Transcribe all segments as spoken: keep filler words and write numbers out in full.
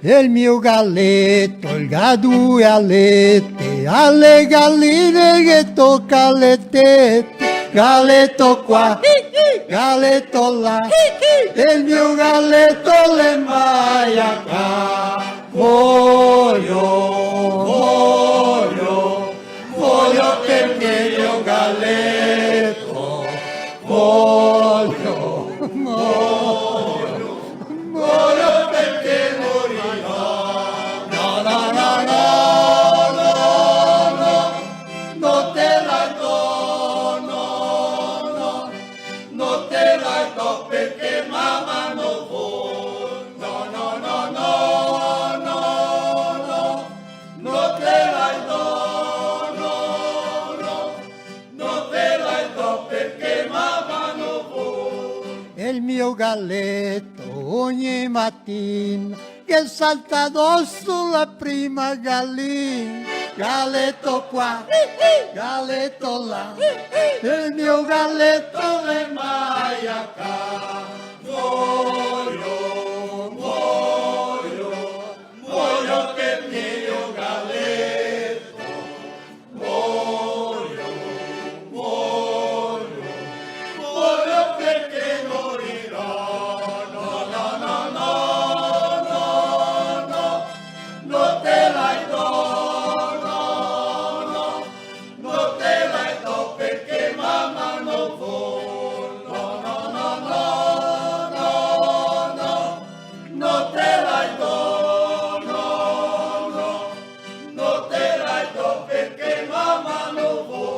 El mio galeto, el ga due alete, a le galine ghe toca le tete. Galeto qua, galeto là, el mio galeto l'è mai a ca. Vojo, vojo, vojo che el mio galeto, vojo, vojo, vojo perché morirà. No, no, no, no, no, no, no te la do, no, no, no te la do perché mama no vol. No, no, no, no, no, no, no te la do, no, no, no te la do perché mama no vol. El mio galeto ogni matina che salta doso la prima galina. Galeto qua, galeto là, el mio galeto l'è mai a ca. Vojo, vojo, vojo che el mio galeto. Vojo, vojo, vojo perché morirà. No, no, no, no, no, no, no te la do, no, no, no te la do perché mama no vol. No, no, no, no, no, no, no te la do, no, no. No te la do perché mama no vol.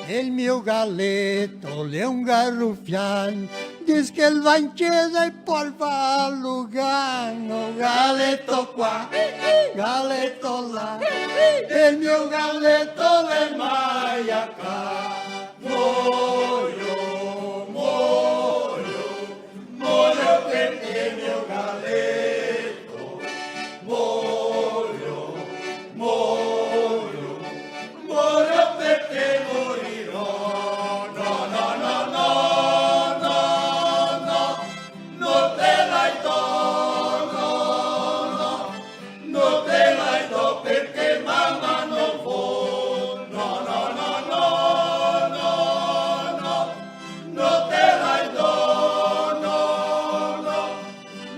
El mio galeto l'è un garufian, dis che el va in cesa e pol far lugan. Galeto qua, galeto là, el mio galeto l'è mai a ca. Vojo, vojo, vojo che el mio galeto. Vojo, vojo, vojo perché morirà. No, no, no, no, no, no, no te la do, no, no, no te la do perché mama no vol. No, no, no, no, no, no, no te la do, no, no,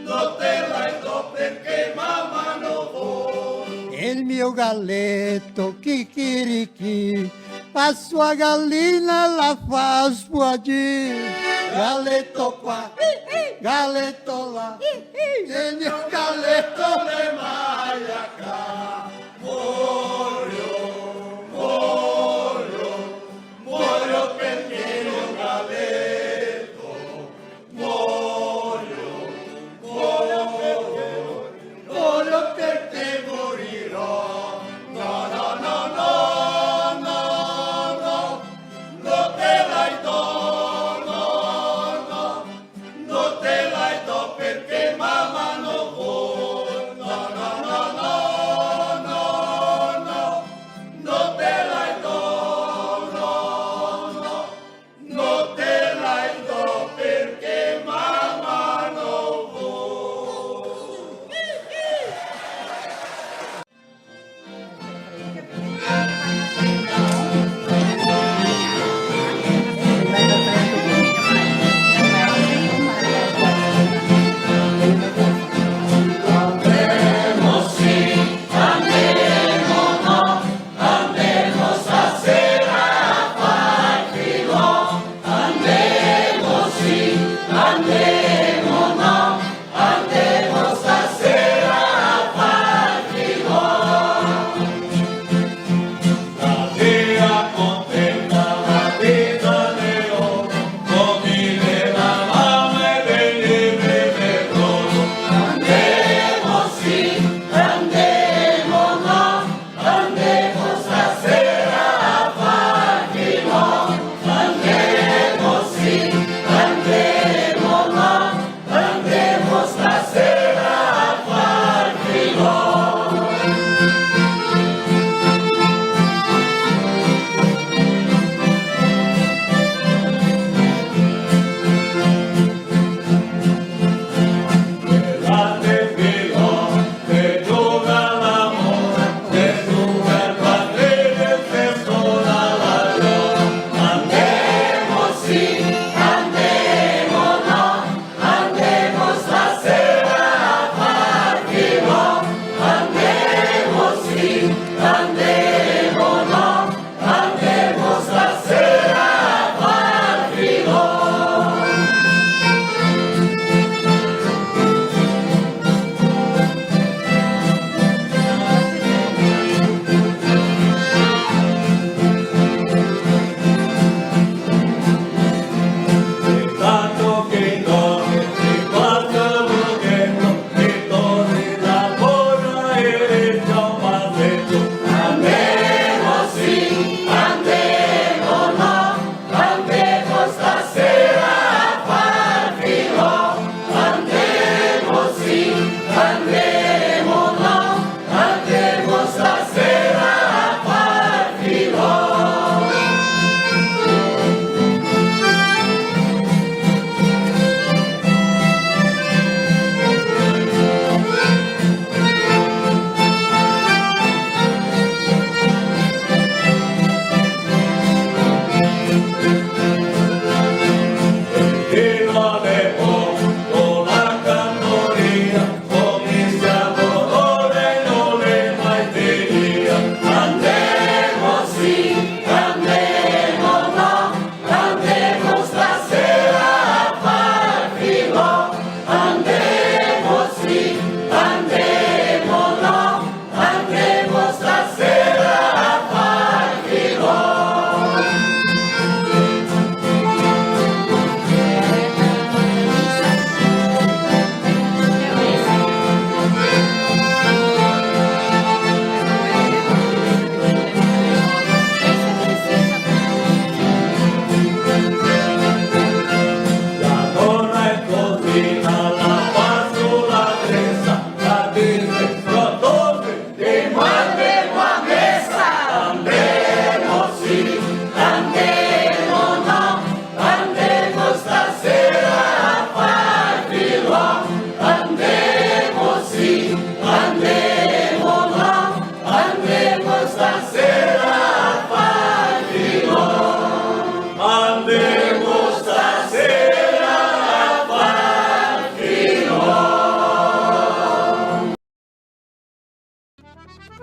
no te la do perché mama no vol. El mio galeto, chicchirichì, pa sua galina la fa sfuagir. Galeto qua, galeto là, el mio galeto l'è mai a ca. Vojo, vojo, vojo perché el mio galeto. Vojo, vojo, vojo perché morirà. No, no, no, no, no, no, no te la do, no, no, no te la do perché mama no vol. No, no, no, no, no, no,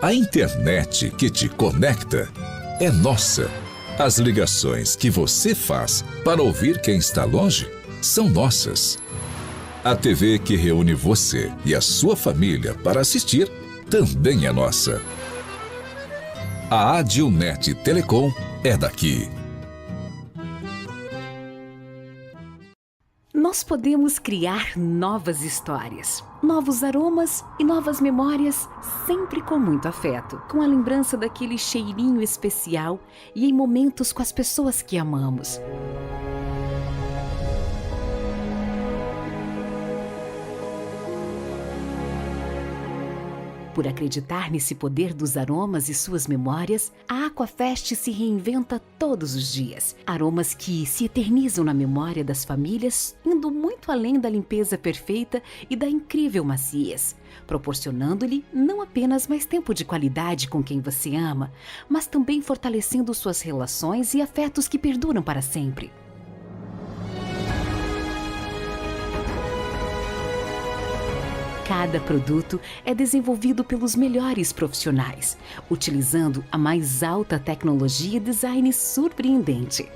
A internet que te conecta é nossa. As ligações que você faz para ouvir quem está longe são nossas. A T V que reúne você e a sua família para assistir também é nossa. A Adilnet Telecom é daqui. Nós podemos criar novas histórias, novos aromas e novas memórias, sempre com muito afeto, com a lembrança daquele cheirinho especial e em momentos com as pessoas que amamos. Por acreditar nesse poder dos aromas e suas memórias, a Aquafest se reinventa todos os dias. Aromas que se eternizam na memória das famílias, indo muito além da limpeza perfeita e da incrível maciez, proporcionando-lhe não apenas mais tempo de qualidade com quem você ama, mas também fortalecendo suas relações e afetos que perduram para sempre. Cada produto é desenvolvido pelos melhores profissionais, utilizando a mais alta tecnologia e design surpreendente.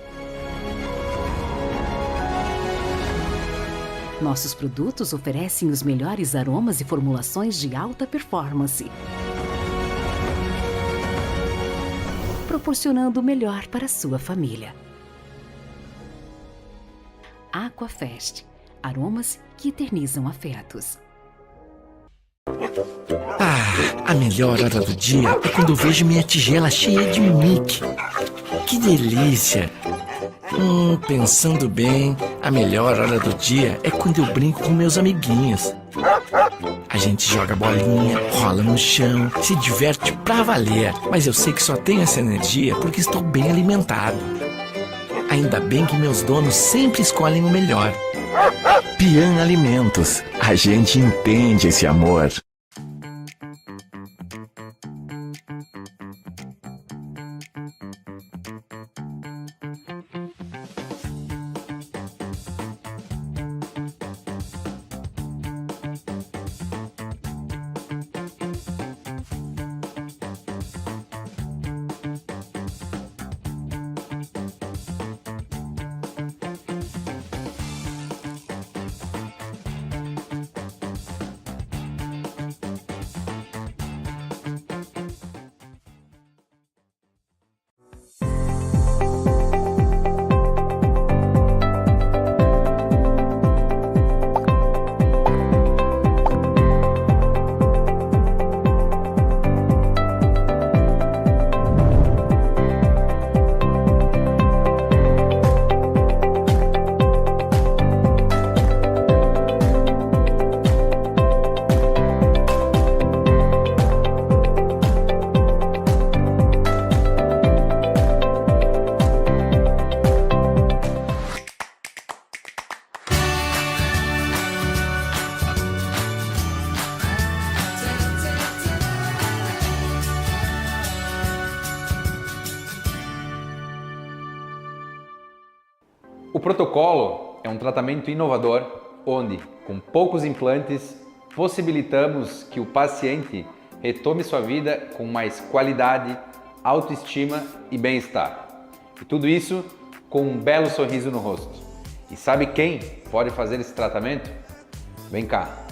Nossos produtos oferecem os melhores aromas e formulações de alta performance, proporcionando o melhor para sua família. Aquafest, aromas que eternizam afetos. Ah, a melhor hora do dia é quando eu vejo minha tigela cheia de Mickey. Que delícia! Hum, pensando bem, a melhor hora do dia é quando eu brinco com meus amiguinhos. A gente joga bolinha, rola no chão, se diverte pra valer. Mas eu sei que só tenho essa energia porque estou bem alimentado. Ainda bem que meus donos sempre escolhem o melhor. Pian Alimentos, a gente entende esse amor. O Protocolo é um tratamento inovador onde, com poucos implantes, possibilitamos que o paciente retome sua vida com mais qualidade, autoestima e bem-estar. E tudo isso com um belo sorriso no rosto. E sabe quem pode fazer esse tratamento? Vem cá.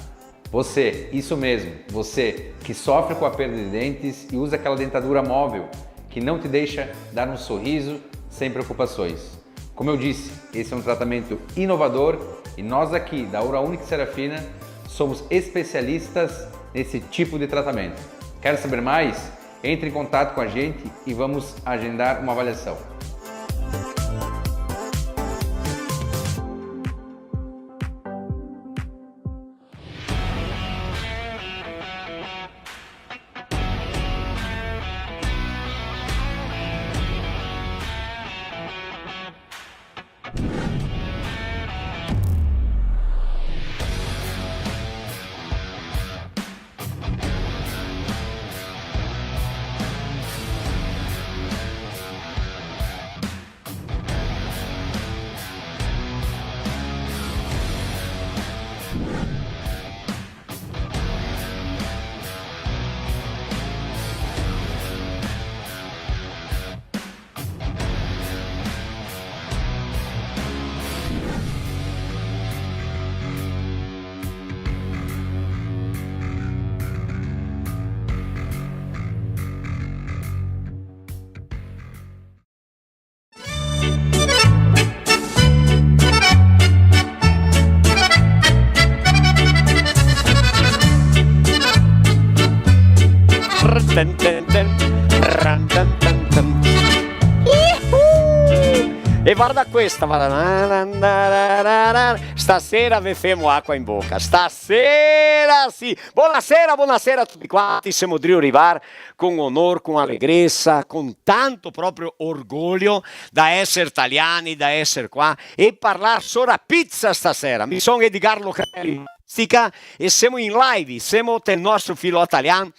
Você, isso mesmo, você que sofre com a perda de dentes e usa aquela dentadura móvel que não te deixa dar um sorriso sem preocupações. Como eu disse, esse é um tratamento inovador e nós aqui da Oral Unique Serafina somos especialistas nesse tipo de tratamento. Quer saber mais? Entre em contato com a gente e vamos agendar uma avaliação. E varda questa, varda. Na, na, na, na, na, na. Stasera ve femo acua in boca. Stasera sì. Bonasera, bonasera a tuti quanti. Semo drio rivar con onor, con alegresa, con tanto proprio orgoglio da eser taliani, da eser qua e parlar sora pizza stasera. Mi son Edgar Locatelli Mastica e semo in live, semo tel nostro Filò Talian.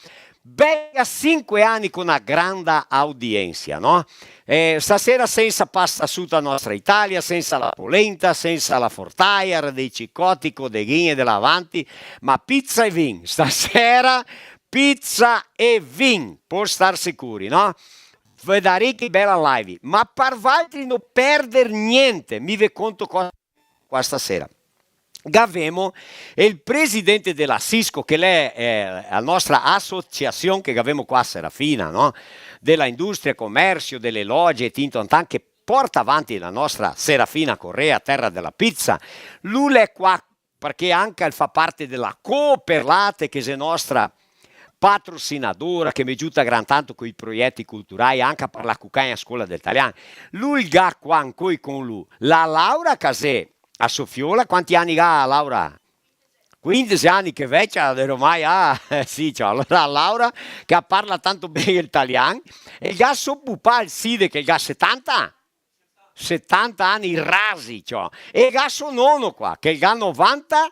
Bela sinque ani co na granda audiensia, no? Eh, stasera sensa pasta suta nostra Italia, sensa la polenta, sensa la fortaia, dei cicoti, codeghin e de là avanti, ma pizza e vin. Stasera pizza e vin, pol star sicuri, no? Vedarì che bela live, ma par valtri no perder gnente, mi ve conto cosa qua stasera. Gavemo el presidente de la Sisco, che l'è, eh, la nostra asociasion che gavemo qua a Serafina, no? De la industria, comersio, de le loge, tinto antan, che porta avanti la nostra Serafina Corrêa, tera de la pizza. Lu l'è qua parché anca el fa parte de la Cooperlate, che xe nostra patrosinadora, che me giuta gran tanto coi proieti culturai, anca par la Cucagna Scola del Talian. Lu el ga qua ancoi con lu la Laura, che xe a so fiola. Quanti ani ga Laura? Quindese ani, che vecia, ormai, ah, eh, sì, ciò, alora Laura, che parla tanto ben el talian, e el ga so pupà, el Side, che el ga setanta? Setanta ani rasi, ciò. E el ga so nono qua, che el ga novanta,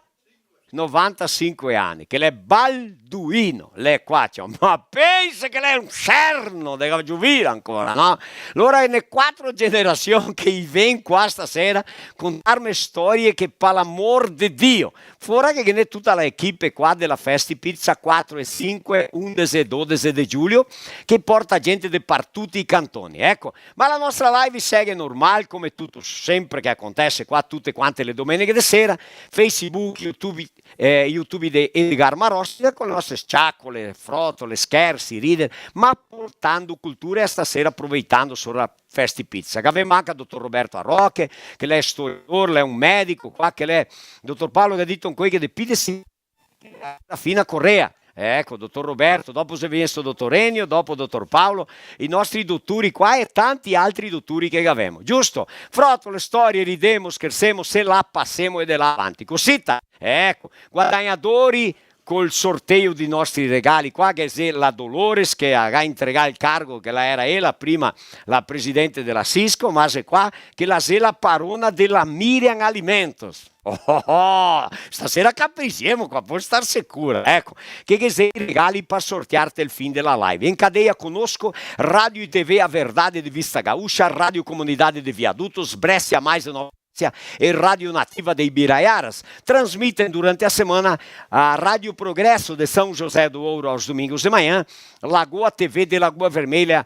novantasinque ani, che l'è Balduino, l'è qua, ciò. Ma pensa che l'è un serno de Giuvira ancora, no? Alora, ghe n'è quatro generasion che i vien qua stasera contarme storie che, par l'amor de Dio, fora che ghe n'è tuta la equipe qua de la Festi Pizza, quatro e sinque, undese e dodese de giugno, che porta gente de par tuti i cantoni. Eco, ma la nostra live seghe normal, come tuto sempre che acontese qua tute quante le domeneghe de sera, Facebook, YouTube, eh, YouTube de Edgar Marostica, co le nostre ciacole, frotole, schersi, rider, ma portando cultura e stasera aproveitando sora Festi Pizza. Gavemo anca el dotor Roberto Arroche, che l'è storiador, l'è un medico qua, che l'è, dotor Paolo, che ga dito ancoi che de pi de Serafina Corrêa. Eco, dotor Roberto, dopo xe vegnesto dotor Enio, dopo dotor Paolo, i nostri dotori qua e tanti altri dotori che gavemo. Giusto? Frotole, storie, ridemo, schersemo, se la pasemo e de là avanti. Cosita? Eco, guadagnadori col sorteio dei nostri regali qua, che xe la Dolores, che ga intregà el cargo, che la era ela prima la presidente de la Sisco, ma xe qua, che la xe la parona de la Miriam Alimentos. Oh, oh, oh, stasera capriciemo qua, pol star sicura, eco, che, che xe i regali par sortearte el fin de la live. In cadeia conosco Radio e TV A Verdade de Vista Gaúcha, Radio Comunidade de Viadutos, Brescia Mais de Nova Brescia e Radio Nativa de Ibiraiaras. Transmitem durante a semana a Rádio Progresso de São José do Ouro aos domingos de manhã, Lagoa TV de Lagoa Vermelha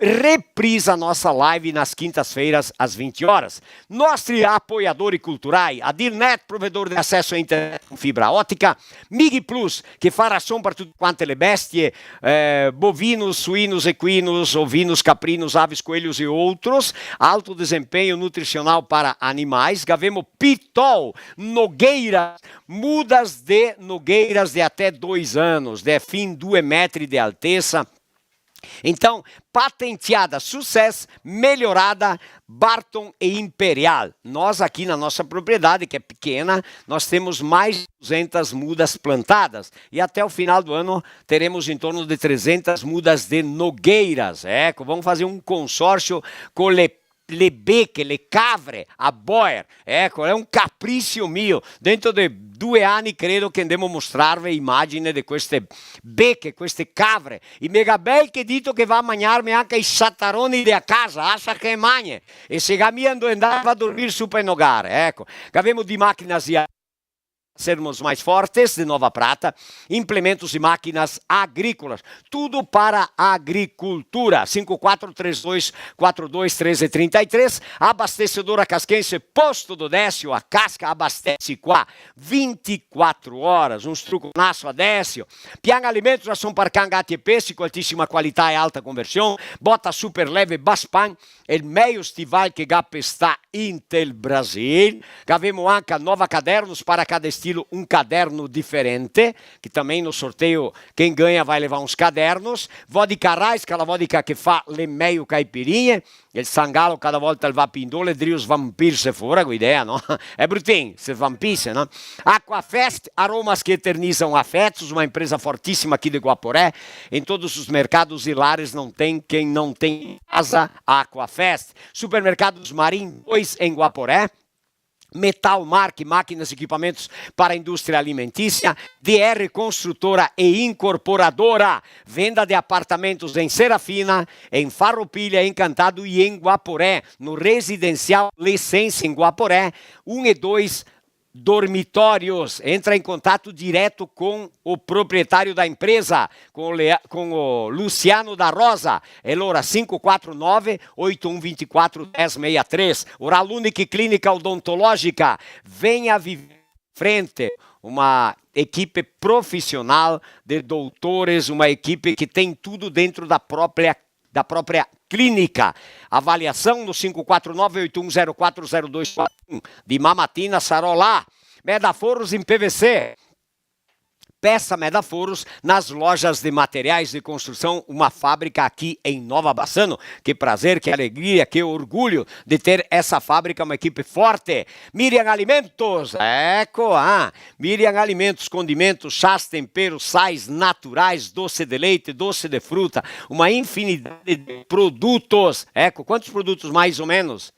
reprisa nossa live nas quintas-feiras, às vinte horas. Nostri apoiadori culturai, Adilnet, provedor de acesso à internet com fibra ótica, Mig Plus, che fa rason par tute quante le bestie, eh, bovinos, suínos, equinos, ovinos, caprinos, aves, coelhos e outros, alto desempenho nutricional para animais. Gavemo Pitol, nogueira, mudas de nogueiras de até dois anos, de fin due metri de altesa. Então, patenteada, sucesso, melhorada, Barton e Imperial. Nós aqui na nossa propriedade, que é pequena, nós temos mais de duzentas mudas plantadas e até o final do ano teremos em torno de trezentas mudas de nogueiras. Eco, vamos fazer um consórcio com le, le beche, le cavre, a boer. Eco, é um capricho mio. Dentro de due ani credo che andemo a mostrarve imagine de queste beche, queste cavre. I me ga bel che dito che va a magnarme anca i sataroni de a casa, asa che magne. E se ga mia ndo ndar, va a dormir su pe nogar, eco. Gavemo di machinas e sermos mais fortes de Nova Prata, implementos e máquinas agrícolas, tudo para a agricultura. Cinco quatro três dois quatro dois treze trinta e três, abastecedora Casquense, Posto do Décio, a casca abastece qua vinte e quatro horas. Un struconaso a Décio. Pian Alimentos, rason par can, gati e pesi, co altisima qualità e alta conversion. Bota Super Leve Baspan, el mejo stival che ga pestà inte el Brasil. Gavemo anca Nova Cadernos para cada estilo um caderno diferente, que também no sorteio quem ganha vai levar uns cadernos. Vodka Raiska, la vodka che fa le mejo caipirinhe, el sangalo cada volta el va pi in dó, le drio svampirse fora, co idea, no? É brutin, se svampirse, no? Aquafest, aromas que eternizam afetos, uma empresa fortíssima aqui de Guaporé. Em todos os mercados e lares não tem quem não tem em casa Aquafest. Supermercados Marim dois em Guaporé. Metal Mark, máquinas e equipamentos para a indústria alimentícia. D R Construtora e Incorporadora. Venda de apartamentos em Serafina, em Farroupilha, Encantado e em Guaporé. No residencial Licença, em Guaporé, um e dois dormitórios. Entra em contato direto com o proprietário da empresa, com o Lea-, com o Luciano da Rosa. E lora cinco quatro nove, oito um dois quatro, dez sessenta e três. Oral Unique Clínica Odontológica. Venha viver frente. Uma equipe profissional de doutores, uma equipe que tem tudo dentro da própria, da própria clínica. Avaliação no cinco quatro nove, oito um zero quatro, zero dois quatro um. Diman matina sarò là. Medaforros em P V C. Peça Medaforros nas lojas de materiais de construção, uma fábrica aqui em Nova Bassano. Que prazer, que alegria, que orgulho de ter essa fábrica, uma equipe forte. Miriam Alimentos, eco, ah, Miriam Alimentos, condimentos, chás, temperos, sais naturais, doce de leite, doce de fruta, uma infinidade de produtos. Eco, quantos produtos mais ou menos?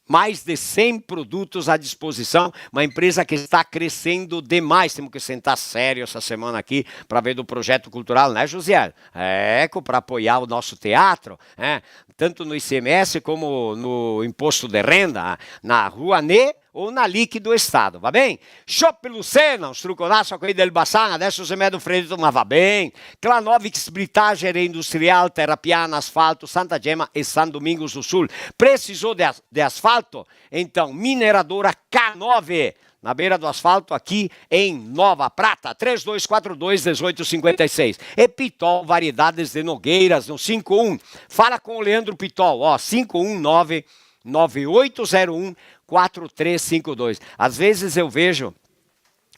Mais de cem produtos à disposição, uma empresa que está crescendo demais. Temos que sentar sério essa semana aqui para ver do projeto cultural, né, Josiel? É, co-, pra apoiar o nosso teatro, é, tanto no I C M S como no imposto de renda, na Rouanet ou na Lic do Estado, va ben? Chopp Lucena, un struconaso a quei del Bassan, adeso xe medo fredo, ma va ben. Clanovix, britaxere industrial, Terra Piana, asfalto, Santa Gema e San Domingos do Sul. Precisou de as-, de asfalto? Então, Mineradora K nove, na beira do asfalto, aqui em Nova Prata, três dois quatro dois, dezoito cinquenta e seis. E Pitol Variedades de Nogueiras, no cinco um. Fala com o Leandro Pitol, ó, cinco um nove, nove oito zero um, quatro três cinco dois. Às vezes eu vejo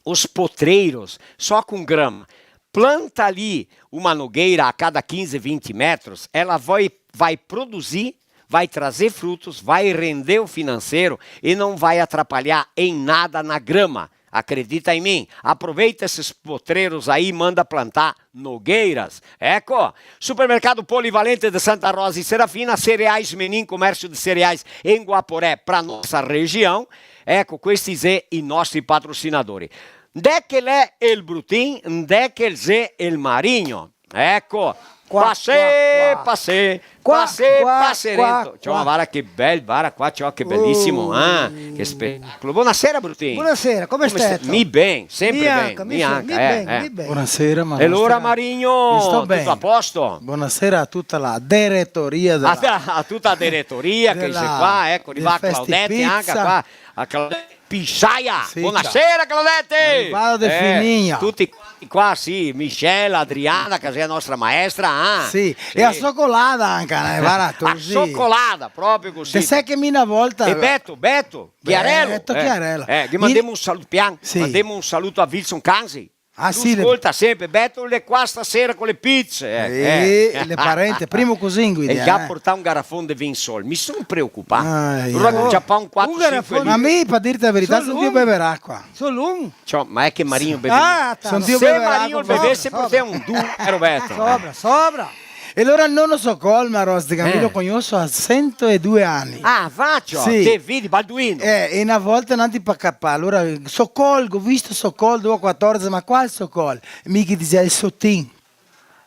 os potreiros só com grama. Planta ali uma nogueira a cada quinze, vinte metros, ela vai, vai produzir, vai trazer frutos, vai render o financeiro e não vai atrapalhar em nada na grama. Acredita em mim. Aproveita esses potreiros aí e manda plantar nogueiras. Eco, Supermercado Polivalente de Santa Rosa e Serafina, Cereais Menin, comércio de cereais em Guaporé, pra nossa região. Eco, questi xe i nostri patrocinadori. Ndè che l'è el Brutin, ndè che l'è el Marigno. Eco, qua, pasè, qua, qua, pasè, qua, pasè, qua, pasè qua, rento. Ciò, qua. Varda che bel, varda qua, ciò, che belisimo, eh? Che spetacolo. Bonasera, Brutin. Bonasera, come stai? Come stai? Mi ben, sempre ben, mi anca, mi anca, mi ben, eh. Bonasera, ma... E alora, Marigno, tuto a posto? Bonasera a tuta la diretoria dela, a, a tuta la diretoria che xe qua, eco, riva Claudete anca qua, a Claudete Pisciaia. Sì, bonasera, Claudete. Rivà de finia. Tuti quanti qua, sì, Michelle, Adriana, che xe la nostra maestra, ah. Sì, e a socolada anca, eh, varda, a socolada, proprio cusì. Te sè che mi na volta... E Beto, Beto, Chiarello. Beto Chiarello. Eh, che mandemo un saluto, pian, sì, mandemo un saluto a Wilson Canzi. Ah, sì, scolta sempre, Beto l'è qua stasera co le pizze, eh, eh. Le parente, primo cusin, guida, eh. E el ga portà un garafon de vin sol. Mi son preocupà. Alora go ciapà un quatro, sinque litri. Ma mi, par dirte la verità, son drio bever acua. Solo un? Ciò, ma xe che Marigno beve. Ah, ta-, son drio bever acua. Se Marigno bevese, portè un du, eh, Roberto. Sobra, sobra. E alora el nono Socol, Marostica, mi lo cognoso a sento e due ani. Ah, va, ciò, sì. Te vedi, Balduino. Eh, e na volta no ti pa capà, alora, Socol, go visto Socol, dove quatordici, ma qual Socol? Mi che dixea el Sotin.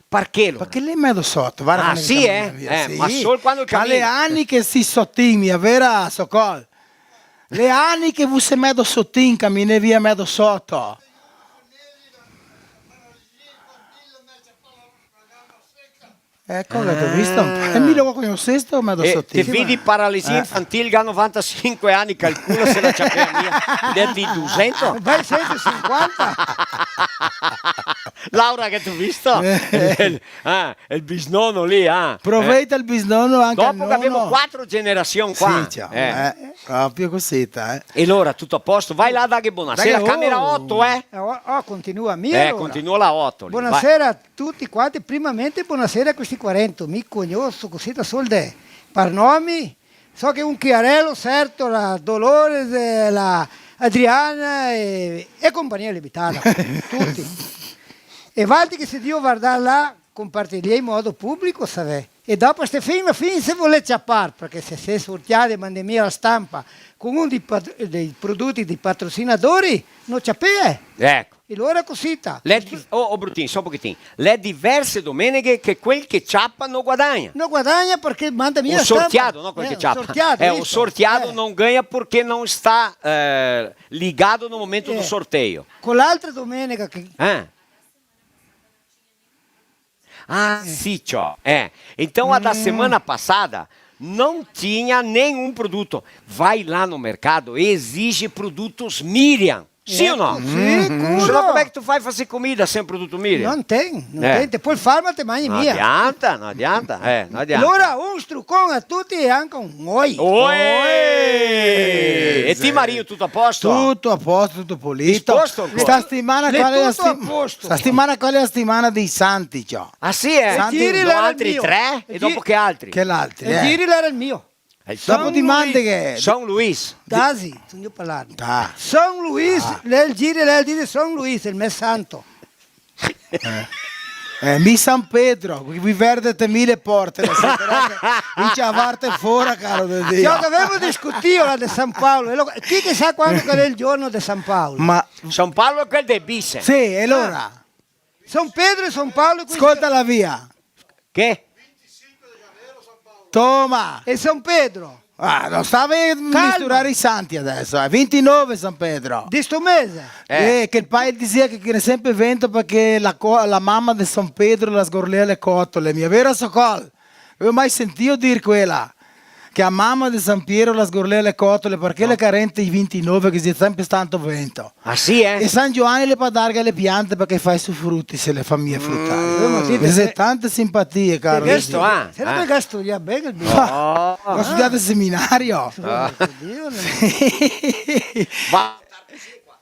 Parché, alora? Parché l'è medo soto, varda. Ah, sì, eh? Eh, sì. Ma sol quando camina. Che l'è ani che si Sotin, mia vera, Socol? L'è ani che vu si medo Sotin, camine via medo soto. Eco, che te go visto? Ah. E mi lo conosesto, ma da... Eh, sotil. Te vedi paralisia infantil, ga novantasinque ani, calcola se la ciapea mia. L'è de dusento? Vai, sentosinquanta. Laura, che te go visto? Eh. Ah, el bisnono lì, ah. Aproveita el bisnono, anca el nono. Dopo che gavemo quatro generasion qua. Sì, ciò, eh, proprio cosita, eh. E alora, tuto a posto? Vai là, daghe bonasera, daghe, camera oto, eh. Eh, oh, oh, continua, mi alora. Eh, continua là oto lì, vai. Bonasera a tuti quanti, primamente bonasera a questi quaranta, mi cognoso cosita sol de par nomi, so che un Chiarello, certo, la Dolores, eh, la Adriana e, e compagnia limitata, tuti. E valtri che se drio vardar là, compartiliè in modo publico, savè. E dopo ste fin, fin se volè ciapar, parché se, se sortià de mandar mia la stampa con un dei pat-, dei prodoti dei patrocinadori, no ciapè. Eco. E alora cosita. L'è di-, oh, oh, Brutin, solo un pochetin. L'è diverse domeneghe che quel che ciapa no guadagna. No guadagna parché manda mia la stampa. O sortiado, no quel che ciapa. Eh, o sortiado, eh, o visto? Sortiado no ganha parché no sta, eh, ligado no momento do sorteio. Co l'altra domenega che... Eh. Ah, sì, ciò. Eh. Então, a da semana passada não tinha nenhum produto. Vai lá no mercado e exige produtos Miriam. Sì o no? Eco, sì, sicuro. Se no, come che te fai a far comida sen produto Miriam? No ten, no ten. Te pol far, ma te magni mia. No adianta, no adianta, eh, no adianta. Alora, un strucon a tuti e anca un oi. Oi! Oi! E ti, Mario, tuto a posto? Tuto a posto, tuto polito. Disposto ancora? Sta setimana qua l'è la... L'è tuto a posto. Sta setimana qua l'è la setimana dei santi, ciò. Ah, sì, eh? Santi. Giri l'era el mio. Altri tre? E dopo che altri? Che l'altri, eh? E Giri l'era el mio. Dopo ti mandi che San Luis. Tasi, sogno parlar. Ah. San Luis, l'è el Giri, l'è el Giri San Luis, el me santo. Eh. Eh, mi San Pedro, qui verde te mile porte, la sera che in ciavarte fora, caro de Dio. Ciò che gavemo discutìo là de San Paolo, e lo, chi che sa quando che l'è el giorno de San Paolo? Ma San Paolo l'è quel de Bise. Sì, e alora? Ah. San Pedro e San Paolo, quindi... Scolta la via. Che? Toma! E San Pedro? Ah, no stave misturar i santi adeso, eh. Vintinove San Pedro. De sto mese? Eh. Eh, che el pai disea che ghe n'è sempre vento parché la co-, la mama de San Pedro la sgorlea le cotole, mia, vero, Socol? Gaveo mai sentìo dir quela? Che a mama de San Piero la sgorlea le cotole, parché le carente i vintinove che xe sempre tanto vento. Ah, sì, eh? E San Giovane l'è par darghe le piante parché fa i so fruti, se le fa mia frutare. Mm. Eh, ma sì, che xe tante simpatie, caro. Questo, ah. Se no, eh, che studia ben el... Oh. Go studià al seminario. Ah. Dio, no. Sì. Ma...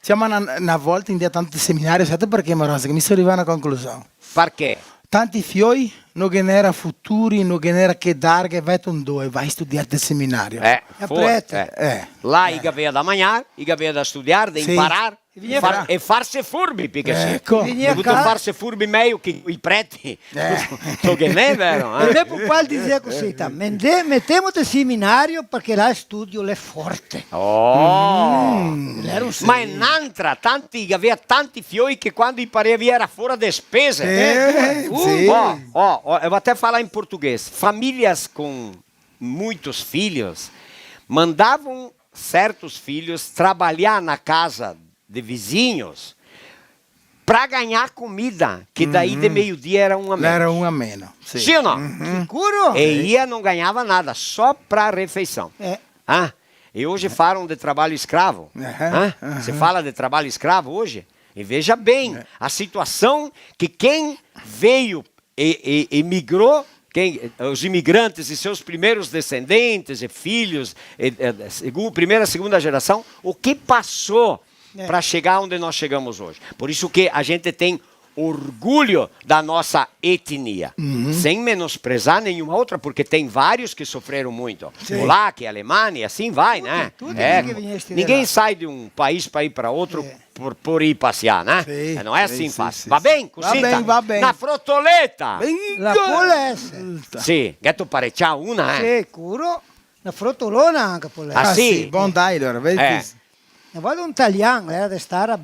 Ciò, ma na, na volta ndea tanto al seminario, sate parché, Marosa? Che mi so rivà a na conclusion. Parché? Tanti fioi, no ghe n'era futuri, no ghe n'era che darghe, veto ndove, vai studiar al seminario. Eh, fora, eh. Eh. Là i gavea da magnar, i gavea da studiar, da imparar, e far-, e farse furbi, parché sì. Eco. Vegnea dovuto farse furbi mejo che i preti. Eh. Sto che n'è vero, eh? E me papà el disea cusì, ta, "Mende-, metemote seminario parché là el studio l'è forte." Oh. Mm. L'era un... Ma è n'antra, tanti, i gavea tanti fioi che quando i parea via era fora de spese. Eh, sì. Oh, oh, oh, e vou até falar em português. Famílias com muitos filhos mandavam certos filhos trabalhar na casa de vizinhos pra ganhar comida, que daí de meio-dia era um a menos. Era um a menos, sim. Sim ou não? Uhum. Sicuro? E ia, não ganhava nada, só pra refeição. É. Ah, e hoje falam de trabalho escravo. Aham, aham. Se fala de trabalho escravo hoje? E veja bem a situação que quem veio e, e, emigrou, quem, os imigrantes e seus primeiros descendentes e filhos, e, e, segun-, primeira, segunda geração, o que passou pra chegar onde nós chegamos hoje. Por isso que a gente tem orgulho da nossa etnia, sem menosprezar nenhuma outra, porque tem vários que sofreram muito. Sim. Polaco, alemão, e assim vai, né? Tuti, tuti che vegnesti de là. Ninguém sai de um país pra ir pra outro por, por ir passear, né? Sì, sì, sì, sì. Não é assim fácil. Va ben, cusì? Va ben, va ben. Na frotoleta. La polese. Sì, gheto parecià una, eh? Sicuro. Na frotolona anca polese. Ah, sì? Ah, sì, bon, dai, alora, vedi. Eh. Na volta un talian, l'era de star a,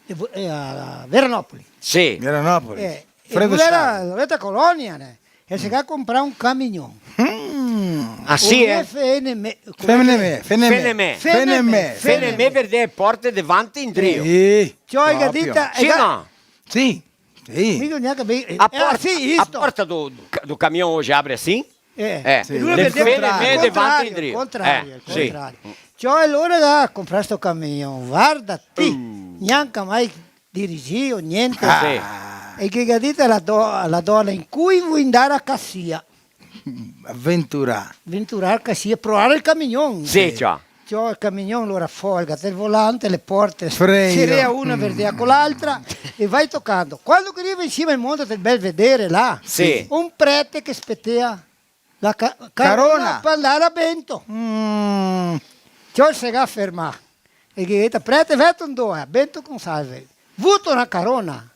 eh, a Veranopoli. Sì. Veranopoli. Eh, Fredo Star. L'era, l'era colonia, né? E se ga comprà un camignon. Mm. Ah, sì, eh? F N M, come che xe? F N M. F N M. F N M. F N M verde porte davanti indrio. Sì. Ciò, proprio. Sì, no? Sì. Sì. Mica gnanca ben, eh, a ah, porta, sì, a isto. Porta do, do, do camion oje abre assim? Eh, sì. Lu el vardea el contrario, contrario, el contrario. Ciò, alora ga comprà sto camion, varda ti, gnanca mai dirigìo, gnente. Ah. Sì. E che ga dito la do-, la dona: "In cui vuto ndar a casia?" Aventurà. Aventurà, casia, provar el camion. Sì, ciò. Ciò, el camion, alora folga, el volante, le porte, freio. Serea una, verdea co l'altra, e va tocando. Quando che riva in sima al monte, te bel vedere là, sì, un prete che spetea la ca-, carona, carona par ndar a Bento. Mm. Ciò, se ga fermà. E che ga dito: "Prete, veto ndove?" "A Bento Gonçalves." "Vuto na carona?"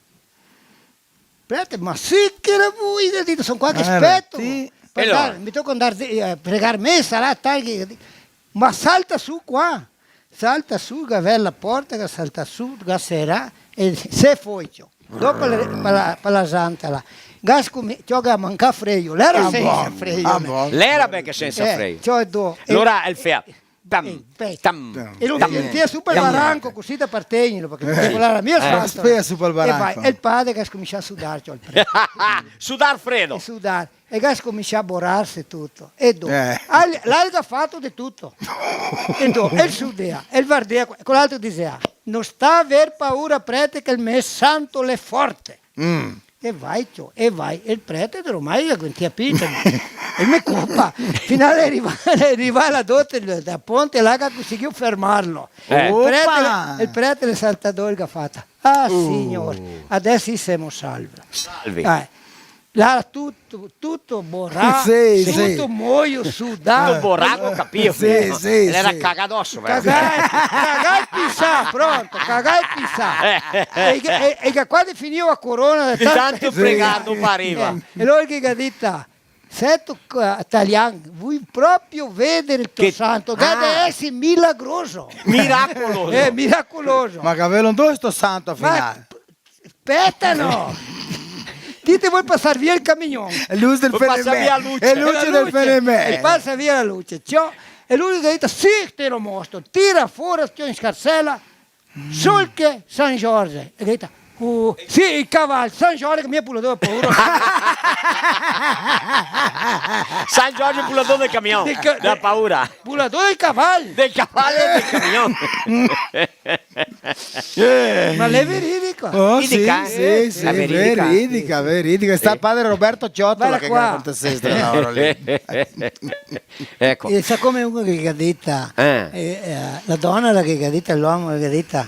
"Prete, ma sì che la vui", ga dito, "son qua che speto. Par ndar, me toca ndar, eh, pregar mesa là, tal", che, "ma salta su qua." Salta su, ga verto la porta, ga saltà su, ga serà, e se foi, ciò. Dopo le, pa la, pa la Santa là. Ga scomi-, ciò, ga mancà freio. L'era sensa freio, ah, bon. L'era ben che sensa freio. Eh, ciò, do-, e alora el fea tam, eh, tam, e lu sentia su pel baranco, cusì da par tegnerlo, parché no se volava mia saltar. Spea su pel baranco. E vai, e el pare che ga scominsià a sudar, ciò, el prete. Sudar fredo. E sudar. E ga scominsià a borarse tuto. E do-, eh, al-, l'altro ga fato de tuto. E do-, el sudea, el vardea, co-, co l'altro disea: "No sta aver paura, prete, che el me santo l'è forte." Mm. E vai, ciò, e vai. E el prete, ormai, el ga sentìa pì, el me copa. Finale, riva, riva là dote, da ponte, là, ga conseguìo fermarlo. Eh. El prete, opa! El prete, el saltador, el ga fato: "Ah, signor, adeso sì semo salvi." Salvi. Eh. Là tuto, tuto borà, sì, sì, tuto moio, sudà. Tuto borà, go capìo, sì, sì, l'era cagà doso, vero? Cagà, cagà e pisà, pronto, cagà e pisà. Eh. E, e, e che quando finìo la corona, de tanto pregar no pariva. Eh, e lori che ga dito: "Seto, eh, talian, vui proprio vedere el to santo, che ga de esser milagroso." Miracoloso. Eh, miracoloso. Ma che gavelo ndove sto santo al final? Speta, no! Ti te vol pasar via el camion. Lu del fenemè. Vol pasar via la luce. E lu del fenemè. E pasa via la luce, ciò. E lu el ga dito: "Sì, te lo mostro. Tira fora, ciò, in scarsela. Sol che San Giorgio." E el ga dito: "Oh, sì, el caval, San Giorgio che mi pulador de paura." San Giorgio pulador del camion. Del ca-, da paura. Pulador del caval. Del caval e del camion. Eh. Ma l'è veridico. Oh, sì, veridica, sì, eh? Sì, l'è veridica, veridica, sì, sì. Veridica. Sta padre Roberto Ciotola che conta sta storia lì. Eco. E sa come uno che ga dito, eh, eh, la dona che ga dito, l'omo che ga dito,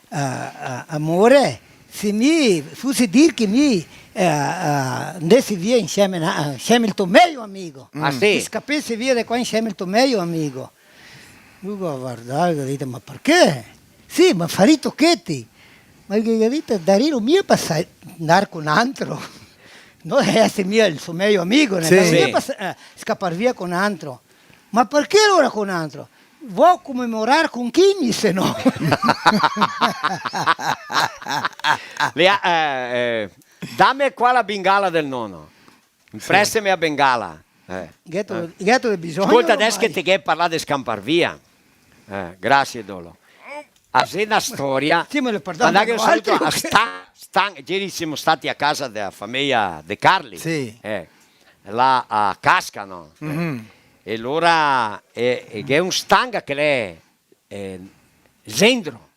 eh, eh, "Amore, se mi fuse dir che mi, eh, eh, ndese via insieme a, insieme al to mejo amigo. Ah, sì? Che scapese via de qua insieme al to mejo amigo." Lu el ga vardà, el ga dito: "Ma parché?" "Sì, ma farì tocheti." Ma el ga dito: "Darìo mia pasar, ndar co n'antro. No, eh, ese mia el so mejo amigo, no? Sì. Darìo mia pasar, eh, scapar via co n'antro." "Ma parché alora co n'antro?" "Vo comemorar con Chini, se no." Le ha, eh, eh, "Dame qua la bengala del nono." Sì. "Presteme la bengala." Eh. Gheto, eh, gheto de bisogno ormai. Scolta, adeso che te ghe parlà de scampar via. Eh, grasie, Dolo. A xe na storia. Sì, ma lo pardon, ma dai, un saluto a Stan, Stan, ieri semo stati a casa dela fameja De Carli. Sì. Eh, là a Casca, no? Mhm. Eh, e lora, eh, eh, ghe xe un Stanga che l'è, eh, zendro.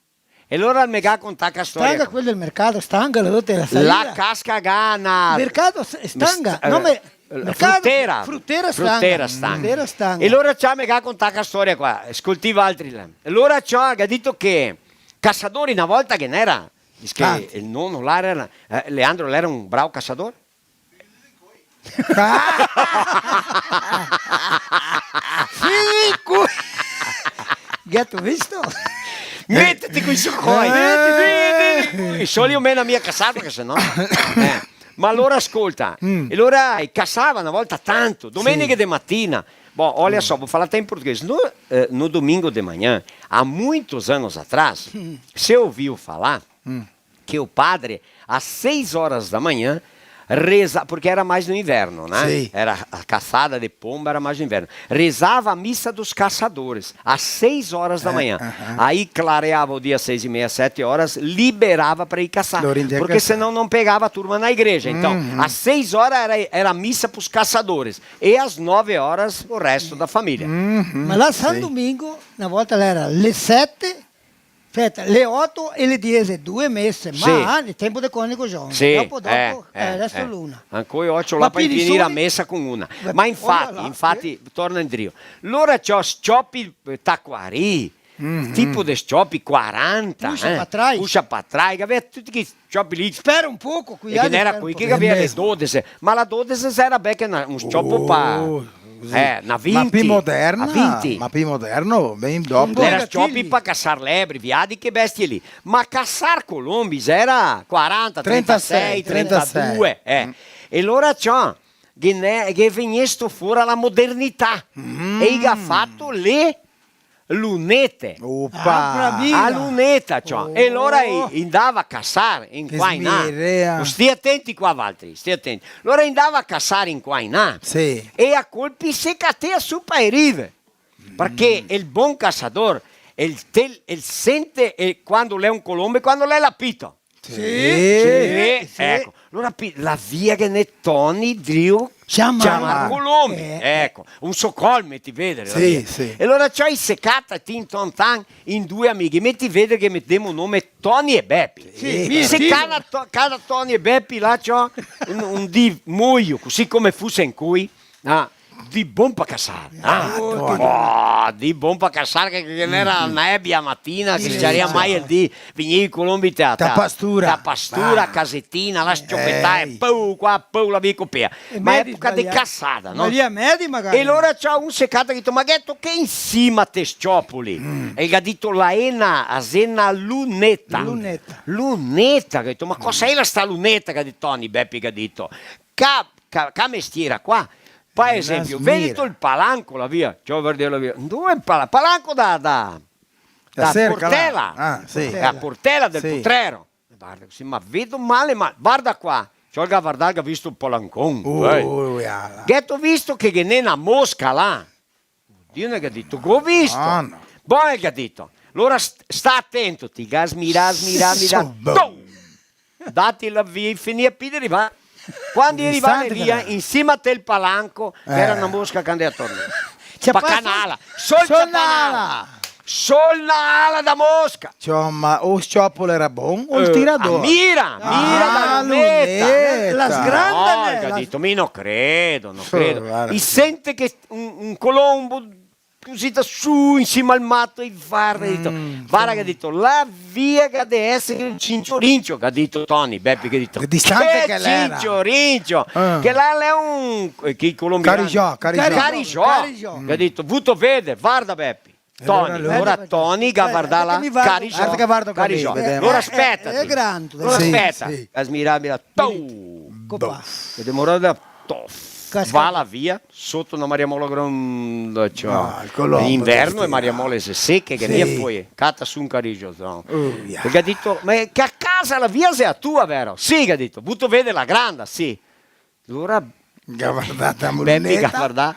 E lora el me ga contà sta storia. Stanga, quel del mercato, Stanga, la dote la salida. La Casca ga na... Mercato S-, Stanga, st-, no, eh, me-, eh, mercato, frutera. Frutera Stanga. Frutera Stanga. Frutera Stanga. E lora ciò me ga contà sta storia qua, scoltì valtri là. E lora ciò ga dito che casadori na volta ghe n'era, dixe che el nono là era, eh, Leandro l'era un bravo casador. Sì, cu-, gheto visto? Metete coi so coi. Eh. Metete coi so coi. E solo mi no me casar, parché se no. Eh. Ma alora scolta, mm, e alora i casava na volta tanto, domeneghe de matina. Sì. Bom, olha só, vou falar até em português. No, eh, no domingo de manhã, há muitos anos atrás, mm, se ouviu falar, mm, que o padre, às seis horas da manhã, reza, porque era mais no inverno, né? Sim. Era a caçada de pomba, era mais no inverno. Rezava a missa dos caçadores, às seis horas da manhã. Aham. Aí clareava o dia seis e meia, sete horas, liberava pra ir caçar. Lori ndea caçar. Porque senão não pegava a turma na igreja. Então, às seis horas era, era a missa pros caçadores. E às nove horas, o resto da família. Uhum. Ma là San Domingo, na volta là era le sete, speta, le oto e le diese, due mese, ma el tempo de conico giovane. Sì, dopo, dopo, eh, resto l'una. Ancora ocio là par finir la mesa con una. Ma infati, infati, torna indrio. Lora ciò sciopi, eh, taquari, tipo de sciopi quaranta, puscia pa trai, che gavea tuti chi sciopi lì. Spera un poco, e che n'era quei che gavea le dodese, ma la dodese era beca na, un sciopo pa, eh, na vinti, ma pi moderna, na vinti. Ma pi moderno, ben dopo. Era sciopi pa casar lebri, viadi, che bestie lì. Ma casar colombi era quaranta, trentasei, trentadue, eh. E lora ciò, che ne, che vegnesto fora la modernità. E i ga fato le lunete. Opa! Ah, a luneta, ciò. E lora i, i ndava a casar in qua in là. Che smirea. Stia atenti qua, valtri, stia atenti. Lora i ndava a casar in qua in là. Sì. E a colpi se catea su pa e rive. Parché el bon casador, el tel-, el sente, eh, quando l'è un colombo e quando l'è lapito. Sì, sì, sì. Eco. Alora pi-, la via che ne Toni drio ciamar colombi. Eh. Eco, un socol, meti vedere, la via. Sì, sì. E alora ciò i se cata, tin ton tan, in due amighi, meti vedere che metemo nome Toni e Bepi. Sì, sì. Se cata To-, cata Toni e Bepi là, ciò, un, un dì moio, cusì come fuse incoi, ah, dì bon pa casar. Ah, ah, oh, dì bon pa casar, che, che ghe n'era nebia a matina, che se saria mai el dì, vegnea i colombi ta, ta pastura, ta pastura, casetina, là s-ciopetà, e pou, qua, pou, la via copea. Ma epoca de casada, no? Ma lì a medi magari. E alora ciò un se cata, ga dito: "Ma gheto che in sima te s-ciopoli?" E el ga dito: "La ena, a xe na luneta." Luneta. Luneta, ga dito: "Ma cosa xe la sta luneta?" Ga dito Toni, Bepi ga dito: "Ca-, ca-, ca mestiera qua." Pa esempio, vedito el palanco, la via? Ciò, varda la via. Ndove el pala-, palanco da, da, da cerca, portela. Ah, sì. La portela del potrero. Varda cusì, ma vedo male, ma varda qua. Ciò, el ga vardà, el ga visto el palancon. Uh, eh. Gheto visto che ghe n'è na mosca là? Dio, el ga dito, go visto. Ah, no. Bon, el ga dito. Alora st-, sta atento, ti, ga smirà, smirà, smirà. Tom! Dati la via, finì a pì de rivà. Quando i rivà via, in sima tel palanco, ghe n'era na mosca che ndea torno. Ciapà sol na ala. Sol na ala. Sol na ala da mosca. Insoma, o s-ciopolo era bon, o el tirador? Eh, a mira, mira da luneta. Ah, luneta. La sgranda. No, el ga dito, mi no credo, no credo. Varda. I sente che un, un colombo cusì da su, in sima al mato, e varda, ga dito, varda, ga dito, la via ga de esare un cinciorincio, ga dito Toni, Bepi, ga dito. Che distante che l'era. Cinciorincio, che là l'è un, eh, che i colombi... Carijó, carijó. Carijó, carijó. Ga dito, vuto veder, varda, Bepi. Toni, alora Toni ga vardà là, carijó, carijó. Alora speta, eh, eh, grande. Alora speta, sì, sì. Ga smirà, smirà, tou. Copà. E demorà da, tof. Casca. Va là via, soto na mariamola gronda, ciò. Ah, el colombo. In inverno le mariamole se seche, che via, poi cata su un carigiosón. Uh, via. E ga dito, ma che casa la via xe a tua, vero? Sì, ga dito, vuto veder la granda, sì. Alora ga vardà la luneta. Bepi ga vardà,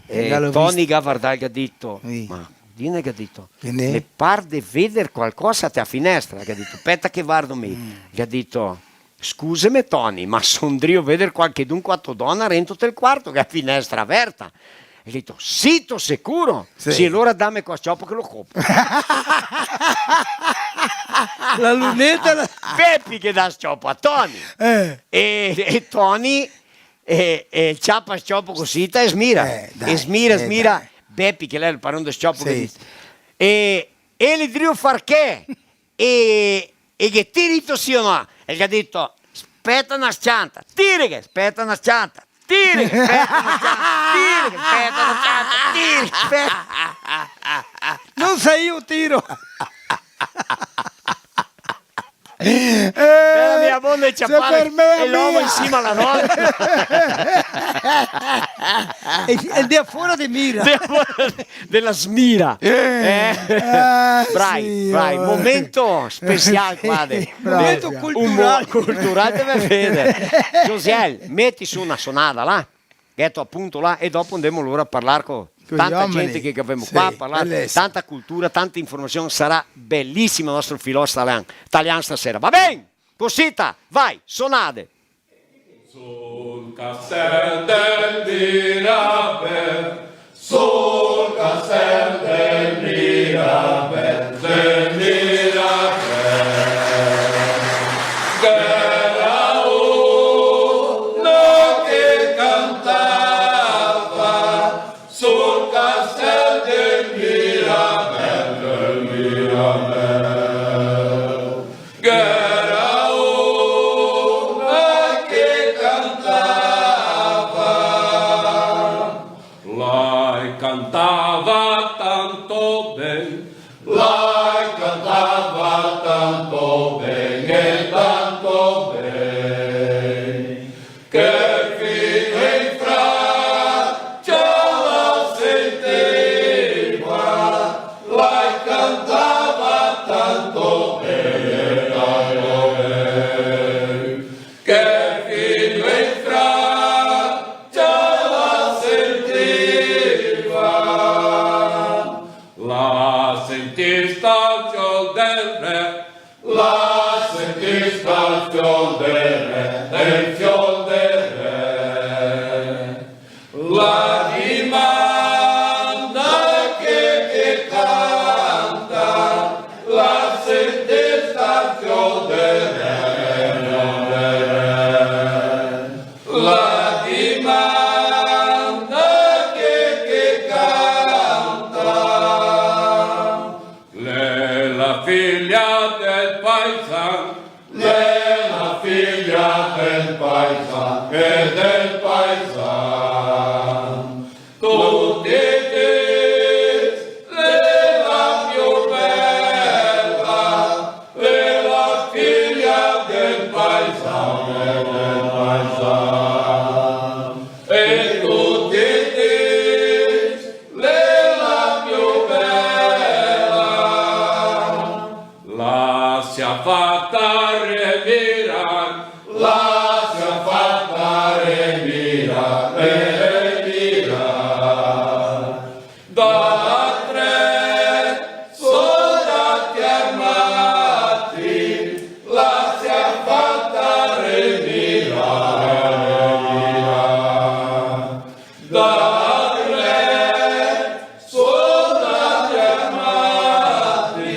eh, Toni ga vardà, ga dito, ma dime, ga dito, me par de veder qualcosa te a finestra, ga dito, speta che vardo mi. Ga dito, scuseme, Toni, ma son drio veder qualchedun co a to dona rento tel quarto, che a finestra averta. E el ga dito, sito sicuro? Sì. Sì, alora dame qua s-ciopo che lo copo. La luneta, la... Bepi che dà s-ciopo a Toni. Eh. E, e Toni, e, e ciapa s-ciopo cusì, ta, e smira. Eh, dai, e smira, eh, smira. Dai. Bepi, che l'è el paron de s-ciopo, che dise, e, e el drio far che? E, e ghe tiri, sì o no? E el ga dito, speta na s-cianta, tirighe, speta na s-cianta, tirighe, speta na s-cianta, tirighe, speta na s-cianta, tirighe, speta. No sa, mi tiro. Eh, la mia vonda de ciapare el omo in sima a la dona. E, e de fora de mira. De fora de la smira. Eh. Eh. Ah, bravi, sì, bravi. Oh. Momento special qua de, sì, proprio. Momento cultural. Un mo-, cultural, te me vede. Josiel, meti su na sonada là. Gheto apunto là, e dopo ndemo alora a parlar co tanta gente che, che gavemo qua, sì, parlar tanta cultura, tanta informasion, sarà belisimo el nostro filò talian, talian stasera. Va ben? Cosita, vai, sonade! Sul castel del Mirabel, sul castel del Mirabel, del Mirabel, ghe n'era una che cantava, sul castel del Mirabel, del Mirabel. Ghe n'era una che cantava, la cantava tanto ben, la cantava tanto ben e tanto ben, che fin in Francia la sentiva, la cantava tanto ben, tanto ben, che fin in Francia la sentiva. La sentì sta el fiol del re, la sentì sta el fiol del re, el fiol del re. La dimanda che, che canta, la sentì sta el fiol del re, fiol del re. La dimanda che, che canta. L'è la figlia del paisan, l'è la figlia del paisan e del paisan. Tuti i dì l'è la più bela, l'è la figlia del paisan, del paisan. E tuti i dì l'è la più bela. La se ga fata remirar, la se ga fata remirar, remirar. Da tre soldati armati, la se ga fata remirar, remirar. Da tre soldati armati.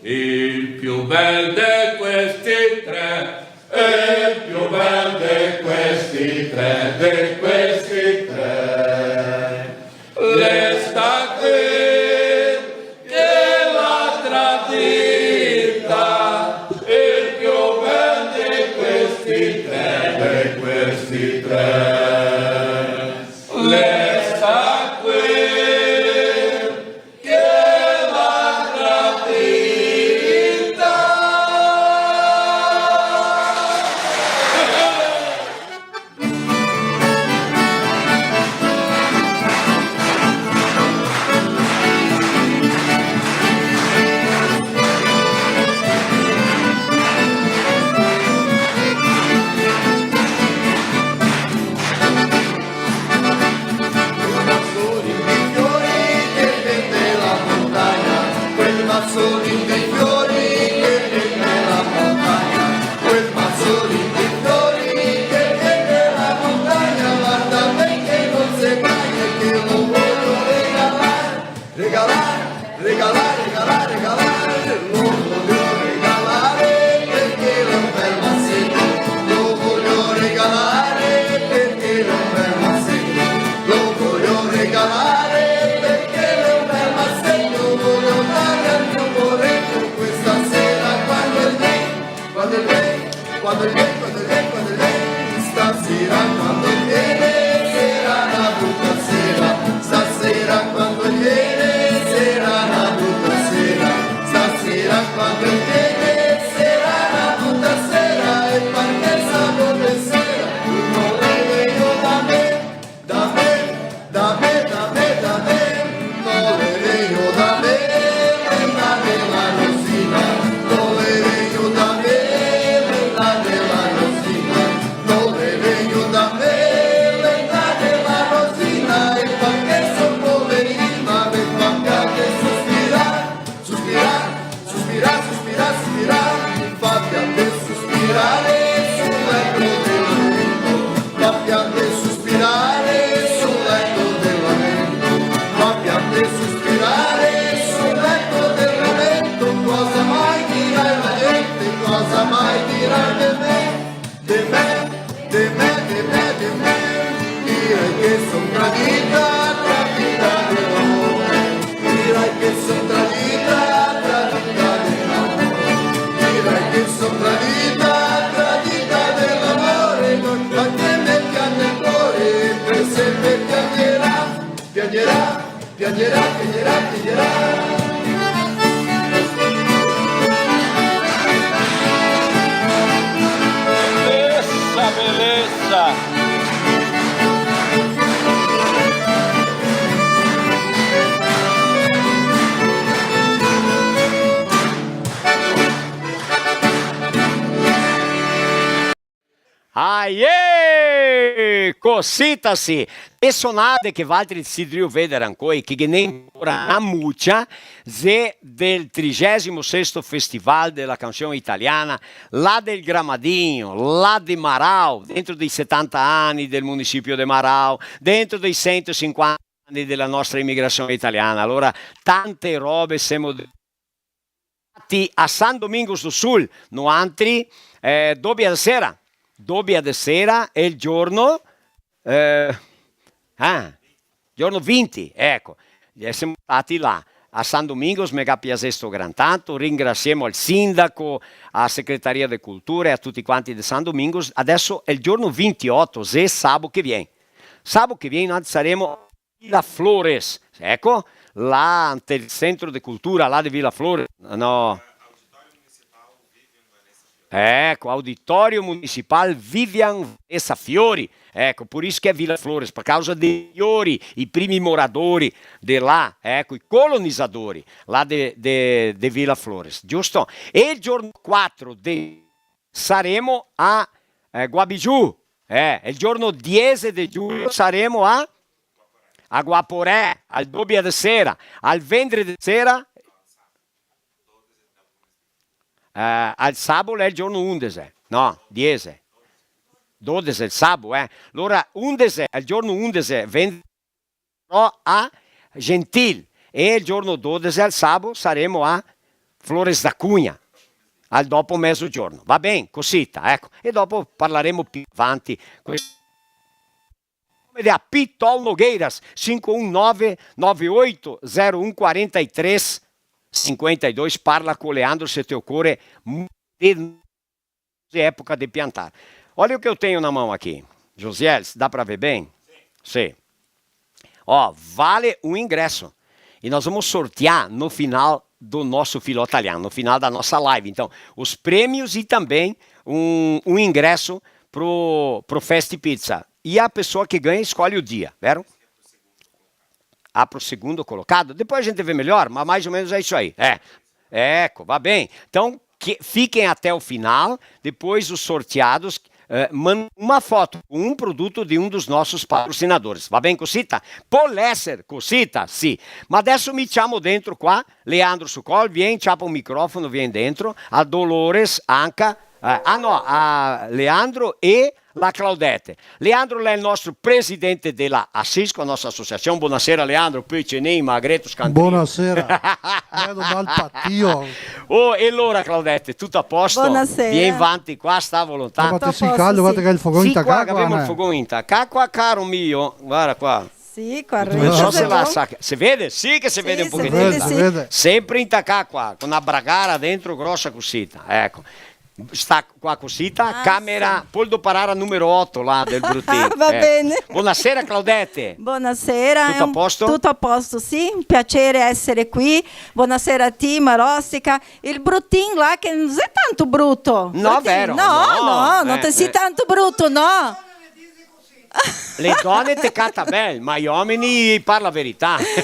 El più bel de questi tre, el più bel de questi tre, de questi tre, l'è sta quel che l'à tradita, el più bel de questi tre, de questi tre, l'è sta quel che l'à tradita. Beleza, beleza. Aê! Cosita sì! E sonade che valtri sì drio veder ancoi, che ghe n'è ancora na mucia, xe del trigesimo sesto Festival della Canzone Italiana, là del Gramadinho, là de Marau, dentro dei setanta anni del municipio de Marau, dentro dei sento e sinquanta anni della nostra imigrazione italiana. Alora, tante robe semo Ti a San Domingos do Sul, noantri, eh, dobia de sera. Dobia de sera xe el giorno, eh, ah, giorno vinti, eco. E semo stati là. A San Domingos me ga piasesto gran tanto, ringrasiemo al sindaco, a Secretaria de Cultura e a tuti quanti de San Domingos. Adeso xe el giorno vintioto, xe sabo che vien. Sabo che vien noi saremo Vila Flores, eco, là nte el centro de cultura, là de Vila Flores, no. Eco, Auditório Municipal Vivian Vanessa Fiori, eco, por isso que é Vila Flores, por causa de Fiori, i primi moradori de là, eco, i colonizadori là de, de, de Vila Flores, giusto? E el giorno quatro de saremo a, eh, Guabiju. Eh, el giorno diese de giugno saremo a, a Guaporé, al dobia de sera, al vendre de sera, eh, al sabo xe el giorno undese, no, diese, dodese el sabo, eh. Alora, undese, el giorno undese, vendre saremo a Gentil, e el giorno dodese, al sabo, saremo a Flores da Cunha, al dopo mezogiorno. Va ben? Cosita, eco. E dopo parlaremo pì avanti. Questo nome de Pitol Nogueiras, cinco um nove, nove oito zero um, quarenta e três cinquenta e dois, parla co Leandro se te ocore, de época de piantar. Olha o que eu tenho na mão aqui. Josiel, dá pra ver bem? Sì. Ó, vale um ingresso. E nós vamos sortear no final do nosso Filó Talian, no final da nossa live. Então, os prêmios e também um, um ingresso pro, pro Fest Pizza. E a pessoa que ganha escolhe o dia, vero? Ah, pro segundo colocado? Depois a gente vê melhor, mas mais ou menos é isso aí. É. Eco, va ben. Então, que fiquem até o final, depois os sorteados, eh, mandam uma foto com um produto de um dos nossos patrocinadores. Va ben cosita? Pol èser cosita, sì. Ma adeso mi ciamo dentro qua Leandro Sucol, vien, ciapa un microfono, vien dentro, a Dolores anca, eh, ah no, a Leandro e la Claudete. Leandro l'è el nostro presidente de la Asisco, la nostra asociasion. Bonasera, Leandro, pì cenin, magreto, scantin. Bonasera. Vedo mal patio. Oh, e alora, Claudete, tuto a posto? Bonasera. Vien vanti qua, sta a volontà. Ma te si caldo, varda che el fogon intacà qua, gavemo el fogon intacà qua, caro mio, varda qua. Sì, qua. No so se va, se vede? Sì che se vede un pochetin. Se vede, se vede. Sempre intacà qua, co na bragara dentro grosa cosita, eco. Sta qua cosita, ah, camera, sì. Pol doparar a numero oto là del Brutin. Va ben. Bonasera, Claudete. Bonasera. Tuto a posto? Tuto a posto, sì. Un piaser èser qui. Bonasera a ti, Marostica. El Brutin là che no xe tanto bruto. No, Brutin, vero? No, no, no, eh, no te si tanto bruto, no. Le done te cata bel, ma i omeni parla verità. Eh,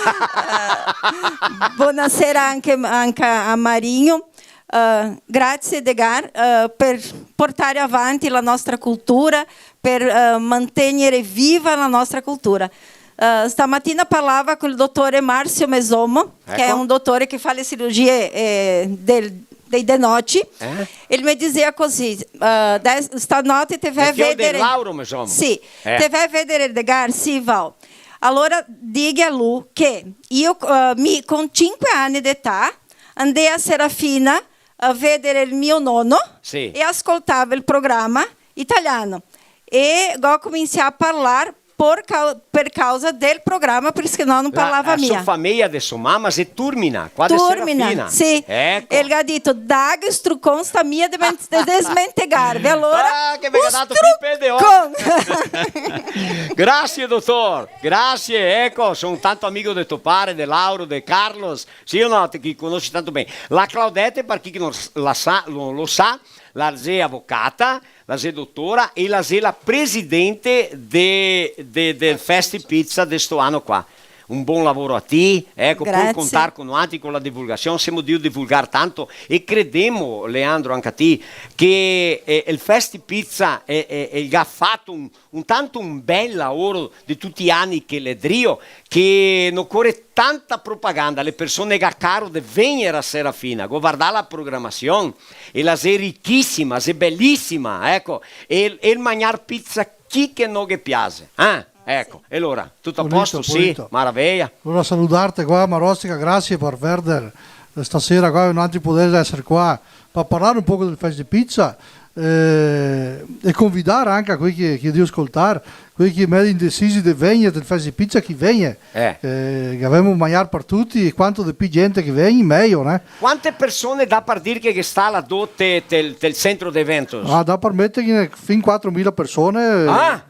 bonasera anca, anca a Marinho. Eh, grazie, Edgar, eh, per portare avanti la nostra cultura, per, eh, mantenere viva la nostra cultura. Eh, stamatina parlava col dottore Marzio Mesomo, che è un dottore che fa le cirurgie, eh, del, dei denoci. Eh? E el me disea così, eh, "Des-, stanote te vè vedere." Lauro Mesomo. Sì, eh. "Te vè vedere Edgar, sì, vao." Alora, dighe a lu che io, eh, mi, con cinque ani de età, andea a Serafina a vedere el mio nono, sì, e ascoltava el programa italiano. E go cominsià a parlar por cau-, per causa del programa, parché senão no parlava mia. La so fameia de so mama xe turmina, qua de Serafina. Turmina, sì. Eco. El ga dito, "Daga strucon sta mia de men-, de desmentegarve." Alora, ah, che me ga dato strucon. Grasie, dotor. Grasie, eco, son tanto amigo de to pare, de Lauro, de Carlos. Sì o no? Te, che conosi tanto ben. La Claudete, par chi che no s-, la sa, lo, lo sa, la xe avocata, la xe dotora e la xe la presidente de, de, del Festi Pizza de sto ano qua. Un bon lavoro a ti, eco, pol contar co noantri co la divulgasion, semo drio divulgar tanto e credemo, Leandro, anca ti, che, eh, el Festi Pizza, eh, eh, el ga fato un, un tanto un bel lavoro de tuti i ani che l'è drio, che no core tanta propaganda, le persone ga caro de vegner a Serafina, go vardà la programasion, e la xe richisima, xe belisima, eco, e, e el magnar pizza chi che no ghe piase, eh? Eco, e alora, tuto a posto? Pulito, sì, pulito. Maraveia. Alora saludarte qua, Marostica, grasie par verder stasera qua, e noantri poder eser qua par parlar un poco del Festi Pizza, eh, e convidar anca quei che, che drio scoltar, quei che i è indesisi de vegner del Festi Pizza, che i vegna. Eh. Eh, che gavemo magnar par tuti, e quanto de pi gente che vien, mejo, né? Quante persone dà par dir che, che sta là do te, tel, tel centro de eventos? Ah, dà par meter che fin quatromila persone. Ah!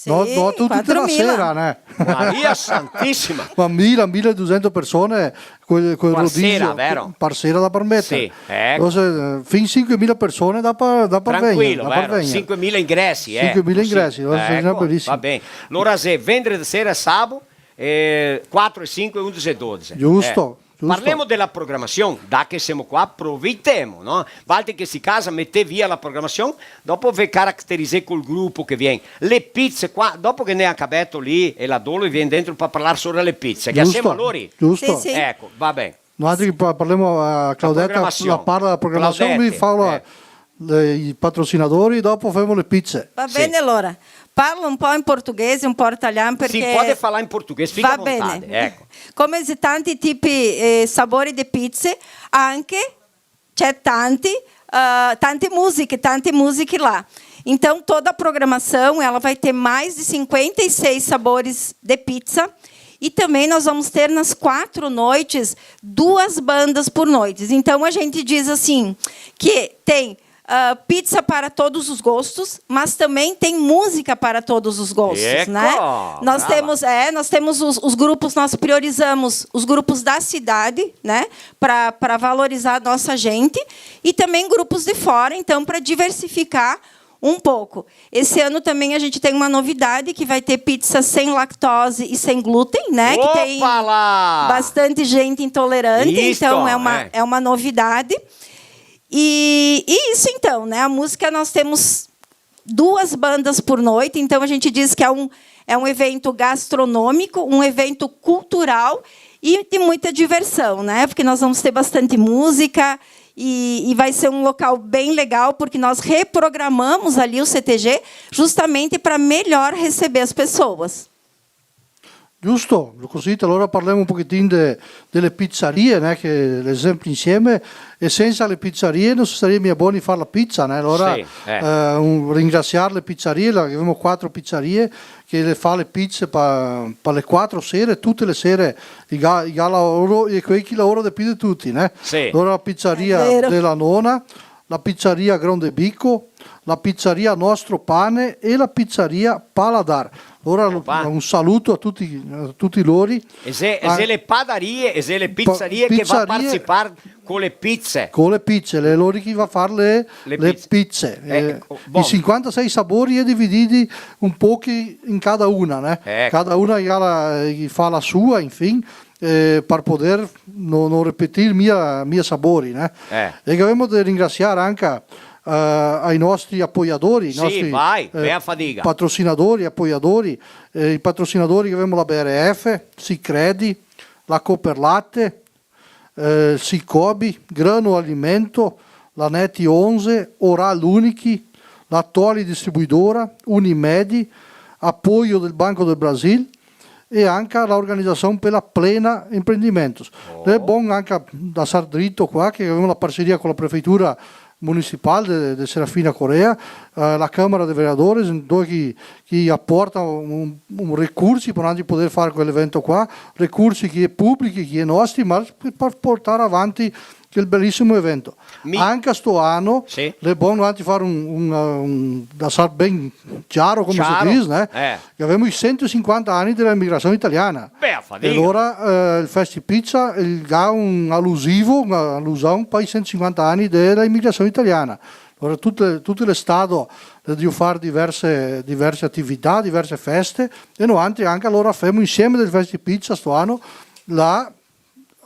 Sì, no, no tuti de na sera, né? Maria Santisima! Ma mila, mila e dusento persone, co, co el rodisio, par sera, vero? Par sera dà par meter. Sì, eco. Entonces, eh, fin sinquemila persone dà par, dà par vegner, dà par vegner. Tranquilo, vero? Sinquemila ingresi, eh. Sinquemila ingresi, eco, va ben. Alora xe vendre sera e sabo, eh, quatro e sinque, undese e dodese. Giusto. Eh. Giusto. Parlemo de la programasion, dà che semo qua, aproveitemo, no? Valtri che sì casa, metè via la programasion, dopo ve caraterizè col grupo che vien. Le pize qua, dopo che ne ga acabeto lì e là dolo, vien dentro par parlar sora le pize. Che semo lori? Giusto. Sì, sì. Eco, va ben. Noantri che pa-, parlemo a Claudeta, la parla dela programasion, mi falo i patrosinadori, dopo femo le pize. Va ben, alora. Parlo un po' in portoghese, un po' in italiano, perché... Sì, pol parlar in portoghese, fica a vontade, eco. Come xe tanti tipi, eh, sabori de pize, anca c'è tanti, ah, tante musiche, tante musiche lá. Então, toda a programação, ela vai ter mais de cinquenta e seis sabores de pizza. E também nós vamos ter nas quatro noites duas bandas por noite. Então, a gente diz assim, que tem ah, pizza para todos os gostos, mas também tem música para todos os gostos, né? Eco! Nós temos, é, nós temos os, os grupos, nós priorizamos os grupos da cidade, né? Pra, pra valorizar a nossa gente, e também grupos de fora, então, pra diversificar um pouco. Esse ano também a gente tem uma novidade, que vai ter pizza sem lactose e sem glúten, né? Que tem bastante gente intolerante, então é uma, é uma novidade. E, e isso então, né? A música, nós temos duas bandas por noite, então a gente diz que é um, é um evento gastronômico, um evento cultural e de muita diversão, né? Porque nós vamos ter bastante música e, e vai ser um local bem legal, porque nós reprogramamos ali o C T G justamente pra melhor receber as pessoas. Giusto, cusì, alora parlemo un pochetin de, de le pizarie, né, che le xe senpre insieme, e sensa le pizarie no se saria mia boni far la piza, né? Alora, sì, eh, eh, un, ringrasiar le pizarie, là, che gavemo quatro pizarie, che le fa le pize pa, pa le quatro sere, tute le sere, i ga, i ga laoro, e quei che laora de pi de tuti, né? Sì. Alora la pizaria dela nona, la pizaria Grão de Bico, la pizaria Nostro Pane e la pizaria Paladar. Alora, un saluto a tuti, a tuti lori. E xe, e xe le padarie, e xe le pizarie che va a participar co le pize. Co le pize, le lori che va a far le, le pize. Eh, bon. I sinquantasei sabori xe divididi un pochi in cada una, né? Eco. Cada una i ga la, i fa la sua, infin. Eh, par poder no, no repetir mia, mia sabori, né? Eh. E che gavemo de ringrasiar anca, eh, ai nostri apoiadori, i nostri, eh, patrosinadori, apoiadori, eh, i patrosinadori che gavemo la B R F, Sicredi, la Cooperlate, eh, Sicobi, Grano Alimento, la Neti onze, Oral Unique, la Toli Distribuidora, Unimedi, apoio del Banco del Brasil e anca la Organizasion per la Plena Emprendimentos. Oh. L'è bon anca da star drito qua, che gavemo la parseria co la prefeitura municipal de, de Serafina Corrêa, eh, la Câmara de Vereadores, dove che, che aporta un, un recursi par noantri poder far quel evento qua, recursi che xe publichi, che xe nostri, ma par portar avanti quel belisimo evento. Mi- Anca sto ano, sì, l'è bon noantri far un, un, un, lasar ben ciaro, come se dis, né? Eh. Che gavemo i sento e sinquanta ani de la emigrasion italiana. Beh, a fadiga. E alora, eh, el Festi Pizza, el ga un alusivo, una alusion par i sento e sinquanta ani de la emigrasion italiana. Alora tute, tute l'estado l'è drio far diverse, diverse atività, diverse feste, e noantri anca alora femo insieme del Festi Pizza sto ano la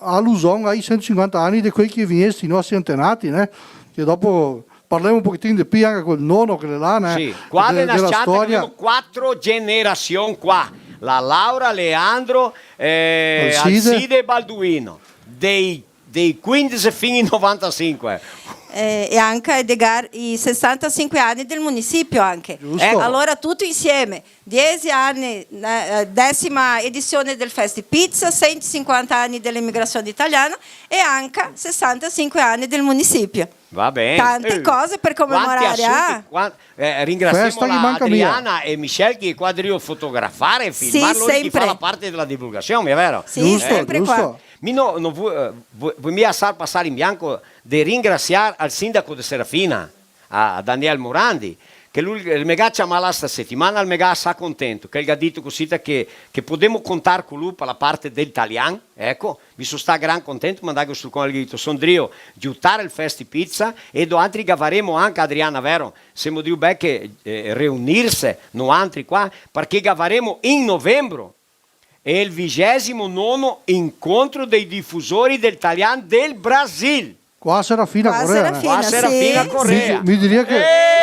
alusion ai sento e sinquanta ani de quei che i è vegnesti, i nostri antenati, né? Che dopo parlemo un pochetin de pì anca col nono che l'è là, né? Sì, qua de, de na de la sciata storia. Gavemo quatro generasion qua. La Laura, Leandro, eh, Alcide. Alcide e Balduino. Dei, dei quindese fin ai novantasinque. Eh, e anca Edgar, i sesantasinque ani del municipio anca. Giusto. Eco. Alora tuto insieme. Diese ani, né, eh, desima edision del Festi Pizza, sento e sinquanta ani de la emigrasion italiana e anca sesantasinque ani del municipio. Va ben. Tante cose par comemorar, quanti asunti, ah. Quan-, eh, ringrasiemo la Adriana e Michel che xe qua drio fotografar e filmar, lori che fa la parte de la divulgasion, xe vero? Sì, giusto, sempre qua. Giusto. Mi no, no vo-, eh, vo-, voio mia lasar pasar in bianco de ringrasiar al sindaco de Serafina, a Daniel Morandi, che lu, el me ga ciamà la sta setimana, el me ga asà contento, che el ga dito cusita che, che podemo contar co lu par la parte del talian, eco, mi so stà gran contento, mandà sto con el ga dito, son drio giutar el Festi Pizza, e doantri gavaremo anca, Adriana, vero? Semo drio belche, eh, reunirse, noantri qua, parché gavaremo in novembro, el vigesimo nono incontro dei difusori del talian del Brasil. Qua a Serafina Corrêa, né? Qua a Serafina, sì. Qua a Serafina Corrêa. Mi, mi diria che... Eh!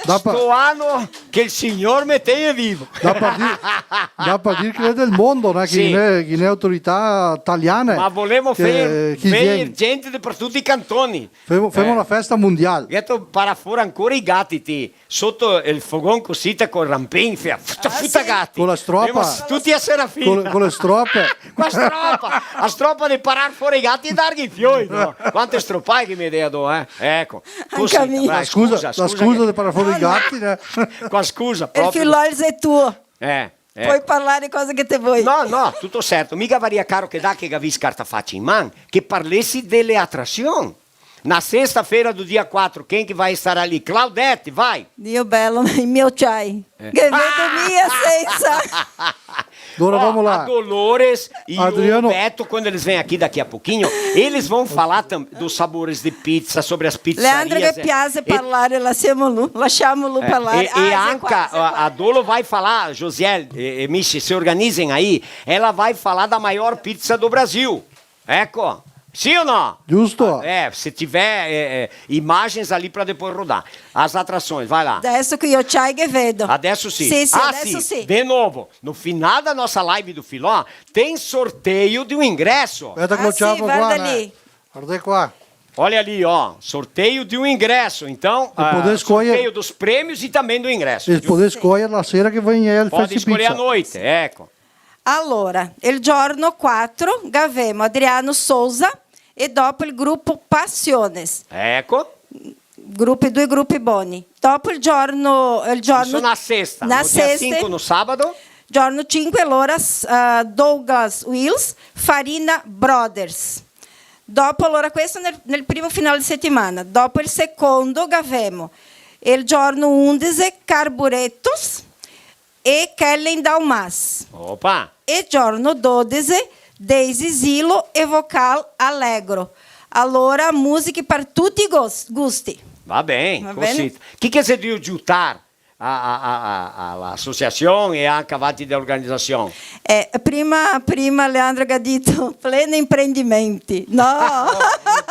Sto ano che el Signor me tegna vivo. Dà par dir, dà par dir che l'è del mondo, né? Sì. Che ghe n'è, che ghe n'è autorità taliane. Ma volemo che, vegner, che vegner gente de par tuti i cantoni. Femo, femo na festa mondial. Gheto parà fora ancora i gati, ti. Soto el fogon cusita col rampin, fea, futa, ah, futa sì? Gati. Co la stropa. Femo s-, tuti a Serafina. Co le, co le strope. Co la stropa. A stropa de parar fora i gati e darghe i fioi, no? Quante stropae che me dea do, eh? Eco. Anca mi. Dai, la scusa, scusa, la scusa de parar fora i gati, eh? Qua scusa, proprio. El filò el xe tuo. Eh, eco. Pol parlar cosa che te vol. No, no, tuto serto. Mi gavaria caro che dà che gavì scartafaci in man, che parlesi de le atrasion. Na sesta-fera do dia quatro, quem que vai estar ali? Claudete, vai! Dio belo, i me ociai. Eh. Che vedo mia sensa. Agora vamos lá. A Dolores e o Beto, quando eles vêm aqui daqui a pouquinho, eles vão falar tam-, dos sabores de pizza, sobre as pizzarias. Leandro, che piace parlare, lasciamolo, lasciamolo parlare. E, e anca a, a Dolo vai falar, Josiel e, e Michi, se organizem aí, ela vai falar da maior pizza do Brasil. Eco, sì o no? Giusto. Ah, eh, se tiver, eh, eh, imagens ali pra depois rodar. As atrações, vai lá. Adesso che i ociai che vedo. Adesso sì. Sì, sì, ah, adesso sì. De novo, no final da nossa live do Filò, tem sorteio de um ingresso. Speta che lo ciapo qua, né? Varda lì. Varda qua. Olha ali, ó, sorteio de um ingresso. Então, ah, sorteio dos prêmios e também do ingresso. E podè scoier la sera che vien el Festi Pizza. Pode escolher à noite, eco. Alora, el giorno quatro gavemo Adriano Souza e dopo el grupo Passiones. Eco. Grupi, due grupi boni. Dopo el giorno, el giorno... Questo na sesta, na sesta. No dia sinque, no sabado. Giorno sinque, alora, s-, eh, Douglas Wills, Farina Brothers. Dopo, alora, questo nel, nel primo final de setimana. Dopo el secondo gavemo el giorno undese, Carburetos, e Kellen Dalmas. Opa! E giorno dodese, Daisy Zillo e Vocal Allegro. Alora, musiche par tuti i gos-, gusti. Va ben, va ben? Cosita. Chi che xe drio giutar a, a, a, a, a la asociasion e anca avanti de organizasion? Eh, prima, prima Leandro ga dito, plena imprendimenti. No, no,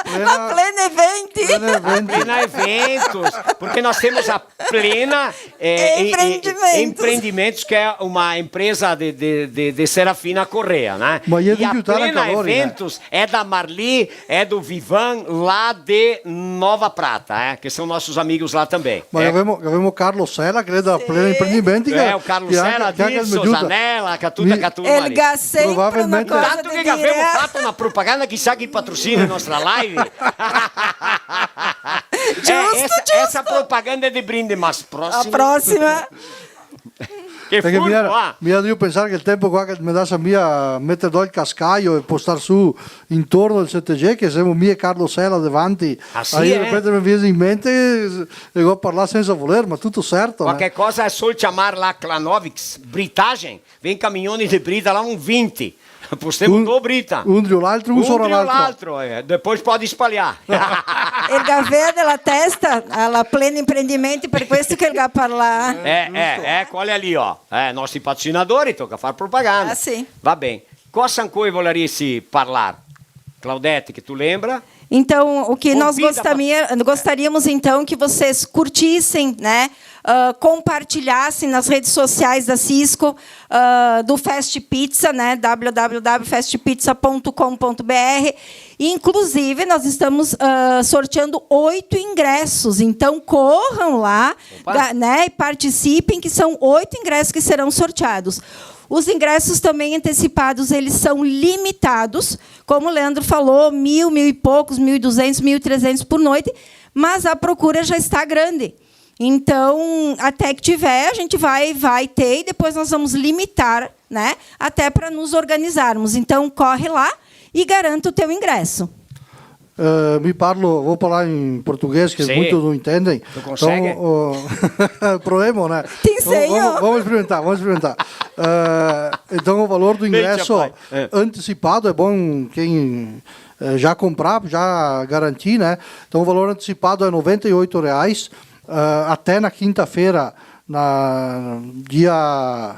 plena, plena eventi. Plena eventi. Plena eventos, porque nós temos a Plena, eh, e, e, e Empreendimentos. Empreendimentos, que é uma empresa de, de, de, de Serafina Corrêa, né? Ma i è... E a Plena Eventos é da Marli, é do Vivan, lá de Nova Prata, eh, que são nossos amigos lá também. Ma gavemo, gavemo Carlo Sela, che l'è da Plena Imprendimenti, che, o Carlo Sela, che anca, che anca el me giuta. Zanella, che tuta, che tuta. El ga senpre na cosa da dire. Tanto che gavemo fato na propaganda, chisà chi patrocina la nostra live. Giusto, eh, essa, giusto. Essa propaganda é de brinde, mas próxima. A próxima. Che furbo, ah! Parché mi gera, mi gera drio pensar che el tenpo qua che me dasa mia meter do el cascaio e postar su intorno el C T G, che semo mi e Carlo Sela davanti. Ah, sì, eh? Aí de repente me vien in mente e, e go parlà sensa voler, ma tuto serto, eh. Qualche cosa é sol ciamar la Clanovix, britagem, vem caminhões de brita lá, un vinti. Postemo do brita. Un drio l'altro, un sora l'altro. Un drio l'altro, eh. Depois pode espalhar. El ga verde la testa, el ga pleno imprendimento, par questo che el ga parlà. Eh, eh, eh, quel lì, oh. Eh, nostri patrocinadori, toca far propaganda. Ah, sì. Va ben. Cosa ancora volarisi parlar? Claudete, che tu lembra? Então, o que nós gostaria-, gostaríamos, então, que vocês curtissem, né? Ah, compartilhassem nas redes sociais da Cisco, ah, do Fast Pizza, né? W W W fast pizza ponto com ponto B R. Inclusive, nós estamos, ah, sorteando oito ingressos. Então, corram lá, ga-, né? E participem, que são oito ingressos que serão sorteados. Os ingressos também antecipados, eles são limitados. Como o Leandro falou, mil, mil e poucos, mil e duzentos, mil e trezentos por noite, mas a procura já está grande. Então, até que tiver, a gente vai, vai ter e depois nós vamos limitar, né? Até pra nos organizarmos. Então, corre lá e garanta o teu ingresso. Eh, mi parlo, vou falar em português, que muitos não entendem. Sim. Tu consegue? Então, o, provemo, né? Sim, senhor. Então, vamos, vamos experimentar, vamos experimentar. Eh, então, o valor do ingresso antecipado, é bom quem, eh, já comprar, já garantir, né? Então, o valor antecipado é noventa e oito reais, eh, até na quinta-feira, na, dia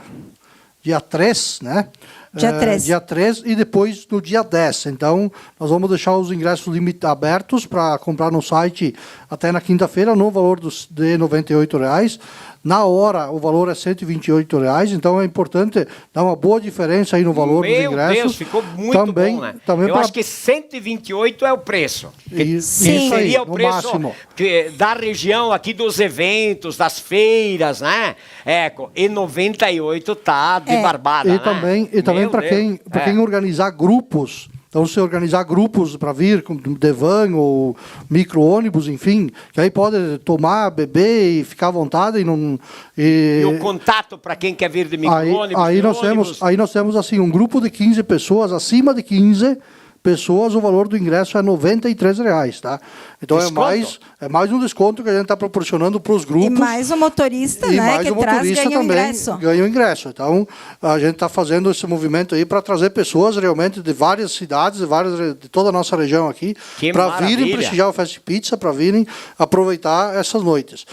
dia três, né? Dia três. Eh, dia três e depois no dia dez. Então, nós vamos deixar os ingressos limit-, abertos pra comprar no site até na quinta-feira, no valor dos, de noventa e oito reais. Na hora, o valor é cento e vinte e oito reais. Então, é importante dar uma boa diferença aí no valor dos ingressos. Meu Deus, ficou muito bom, né? Também, também. Eu acho que cento e vinte e oito é o preço. Que, que seria o preço, no máximo. Isso aí, que, da região aqui dos eventos, das feiras, né? Eco, e noventa e oito tá de barbada, né? Meu Deus. E também, e também pra quem, pra quem organizar grupos, então se organizar grupos pra vir com, de van ou micro-ônibus, enfim, que aí pode tomar, beber e ficar à vontade e não, e... E o contato pra quem quer vir de micro-ônibus, aí, aí nós temos, aí nós temos, assim, um grupo de quinze pessoas, acima de quinze, pessoas, o valor do ingresso é noventa e três reais, tá? Então é mais, é mais um desconto que a gente tá proporcionando pros grupos. E mais o motorista, né, que traz, ganha o ingresso. E mais o motorista também ganha o ingresso. Então, a gente tá fazendo esse movimento aí pra trazer pessoas realmente de várias cidades, de várias re-, de toda a nossa região aqui, pra virem prestigiar o Fast Pizza, pra virem aproveitar essas noites.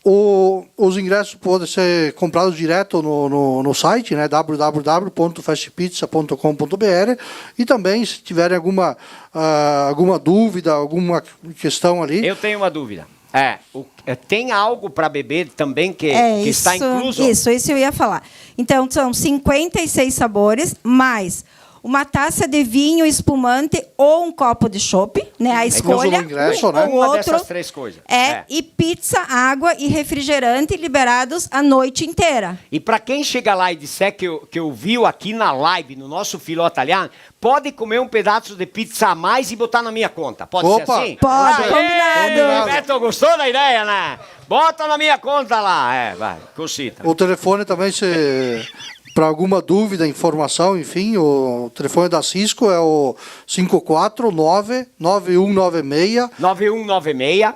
O, os ingressos podem ser comprados direto no, no, no site, né, w w w ponto fast pizza ponto com ponto b r, e também, se tiverem alguma, ah, alguma dúvida, alguma questão ali. Eu tenho uma dúvida. É, o, é, tem algo pra beber também que, que está incluso? É, isso, isso, isso eu ia falar. Então, são cinquenta e seis sabores, mais uma taça de vinho espumante ou um copo de chopp, né? A escolha, um ou outro. Aí nós vamos ingresso, né? Uma dessas três coisas. É, e pizza, água e refrigerante liberados a noite inteira. E pra quem chega lá e disser que, que ouviu aqui na live, no nosso Filò Talian, pode comer um pedaço de pizza a mais e botar na minha conta. Pode ser assim? Opa! Pode, combinado. Aê! Combinado. Beto, gostou da ideia, né? Bota na minha conta lá. É, vai, cosita. O telefone também, se pra alguma dúvida, informação, enfim, o telefone da Cisco é o cinco quatro nove, nove um nove seis, nove um nove seis,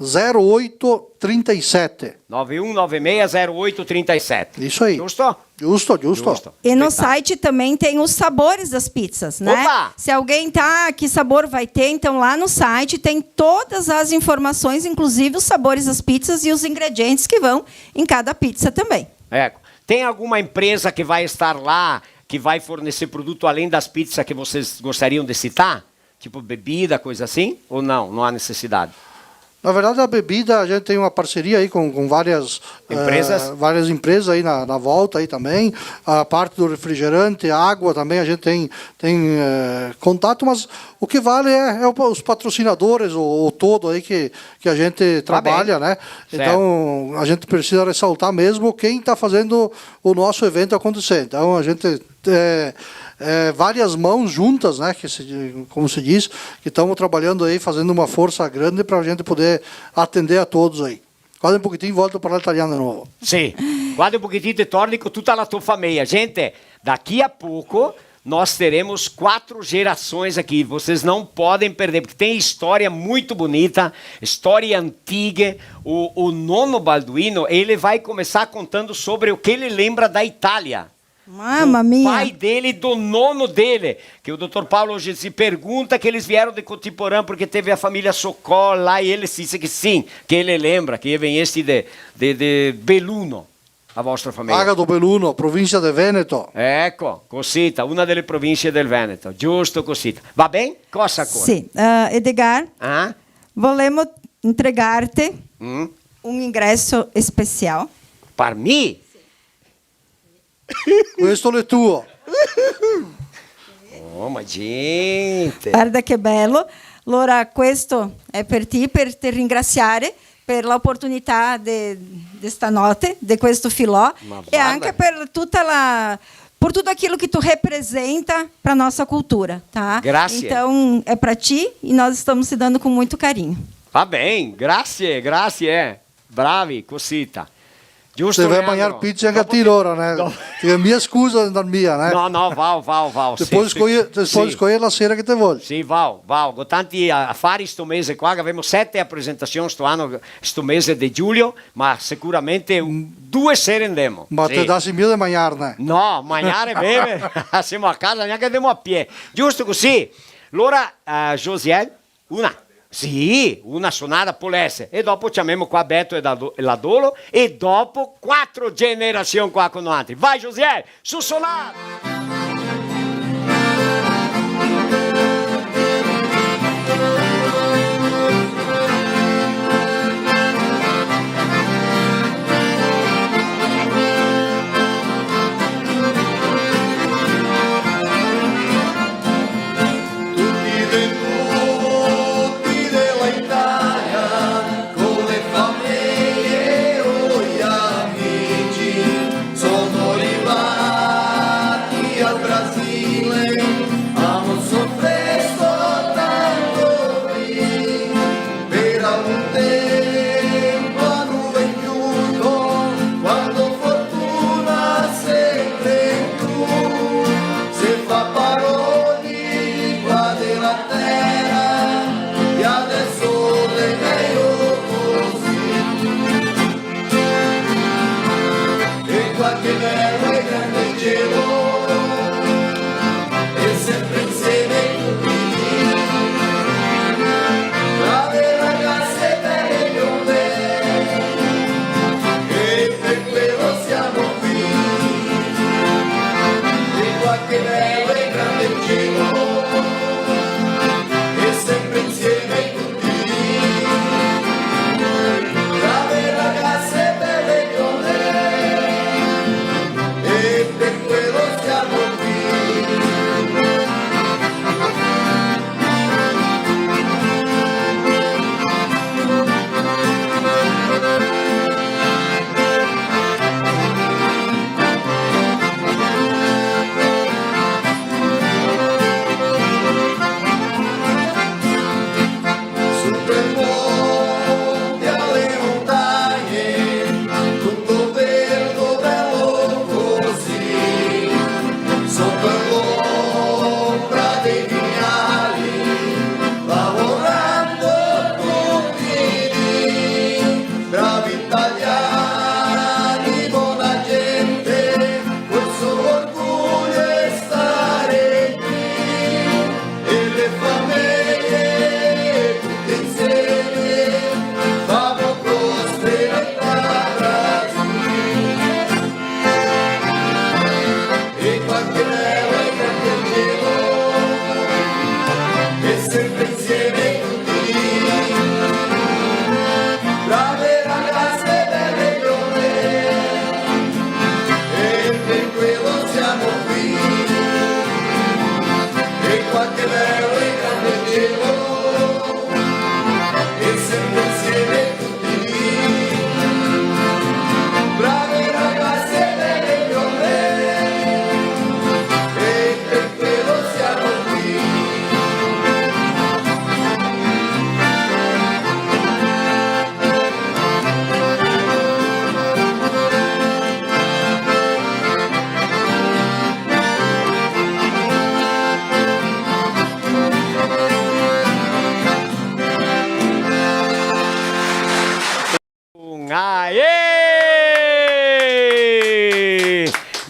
zero oito trinta e sete. Nove um nove seis, zero oito trinta e sete. Isso aí. Giusto? Giusto, giusto. Giusto. E no site também tem os sabores das pizzas, né? Opa! Se alguém tá, que sabor vai ter, então lá no site tem todas as informações, inclusive os sabores das pizzas e os ingredientes que vão em cada pizza também. É, tem alguma empresa que vai estar lá, que vai fornecer produto além das pizzas que vocês gostariam de citar? Tipo bebida, coisa assim? Ou não? Não há necessidade? Na verdade, a bebida, a gente tem uma parceria aí com, com várias, eh, várias empresas aí na, na volta aí também. A parte do refrigerante, água também, a gente tem, tem, eh, contato, mas o que vale é, é o pa-, os patrocinadores, o, o todo aí que, que a gente trabalha, né? Tá bem. Certo. Então, a gente precisa ressaltar mesmo quem tá fazendo o nosso evento acontecer. Então, a gente é, é, várias mãos juntas, né, que se, como se diz, que estamos trabalhando aí, fazendo uma força grande pra gente poder atender a todos aí. Guarda um pouquinho, volta a falar italiano de novo. Sì, guarda un pochetin, te torni con tuta la tua fameia. Gente, daqui a pouco nós teremos quatro gerações aqui, vocês não podem perder, porque tem história muito bonita, história antiga. O, o nono Balduino, ele vai começar contando sobre o que ele lembra da Itália. Mamma mia. Do pai dele e do nono dele, que o doutor Paulo hoje se pergunta que eles vieram de Cotiporã porque teve a família Socó lá e ele disse que sim, que ele lembra que vegnesti de, de, de Beluno, a vostra família. Paga do Beluno, provincia de Veneto. Eco, cosita, una dele provincie del Veneto, giusto cosita. Va ben? Cosa ancora? Sì, eh, Edgar, ah? Volemo entregarte mm? Un ingresso special. Par mi? Questo l'è tuo. Oh, ma gente. Guarda che bello. Allora, questo è per ti, per te ringraziare per l'opportunità de, de stanotte, de questo filò, e anche per tutta la, por tudo aquilo que tu representa pra nossa cultura, tá? Grazie. Então, é pra ti e nós estamos te dando com muito carinho. Va ben, grazie, grazie. Bravi, cosita. Giusto, Leandro? Te vai magnar pizza anca ti, lora, né? Dopo ti, no. Te ga mia scusa de andar via, né? No, no, vao, vao, vao, sì, sì. Te pol scoier, te pol scoier la sera che te vol. Sì, vao, vao. Go tanti a-, afari sto mese qua, che gavemo sete apresentasion sto ano, sto mese de giugno, ma sicuramente un, due sere ndemo. Ma sì. Te dasi mia de magnarne? No, magnare, beve, semo a casa, gnanca ndemo a pie. Giusto cusì. Lora, eh, Josiel? Una, sì, una sonada pol èsare. E dopo ciamemo qua Beto e Dado-, e la Dolo, e dopo quatro generasion qua co noantri. Vai, Josiel, su sonada! Tuti venuti de la Italia, co le fameie e i amici, sono rivati al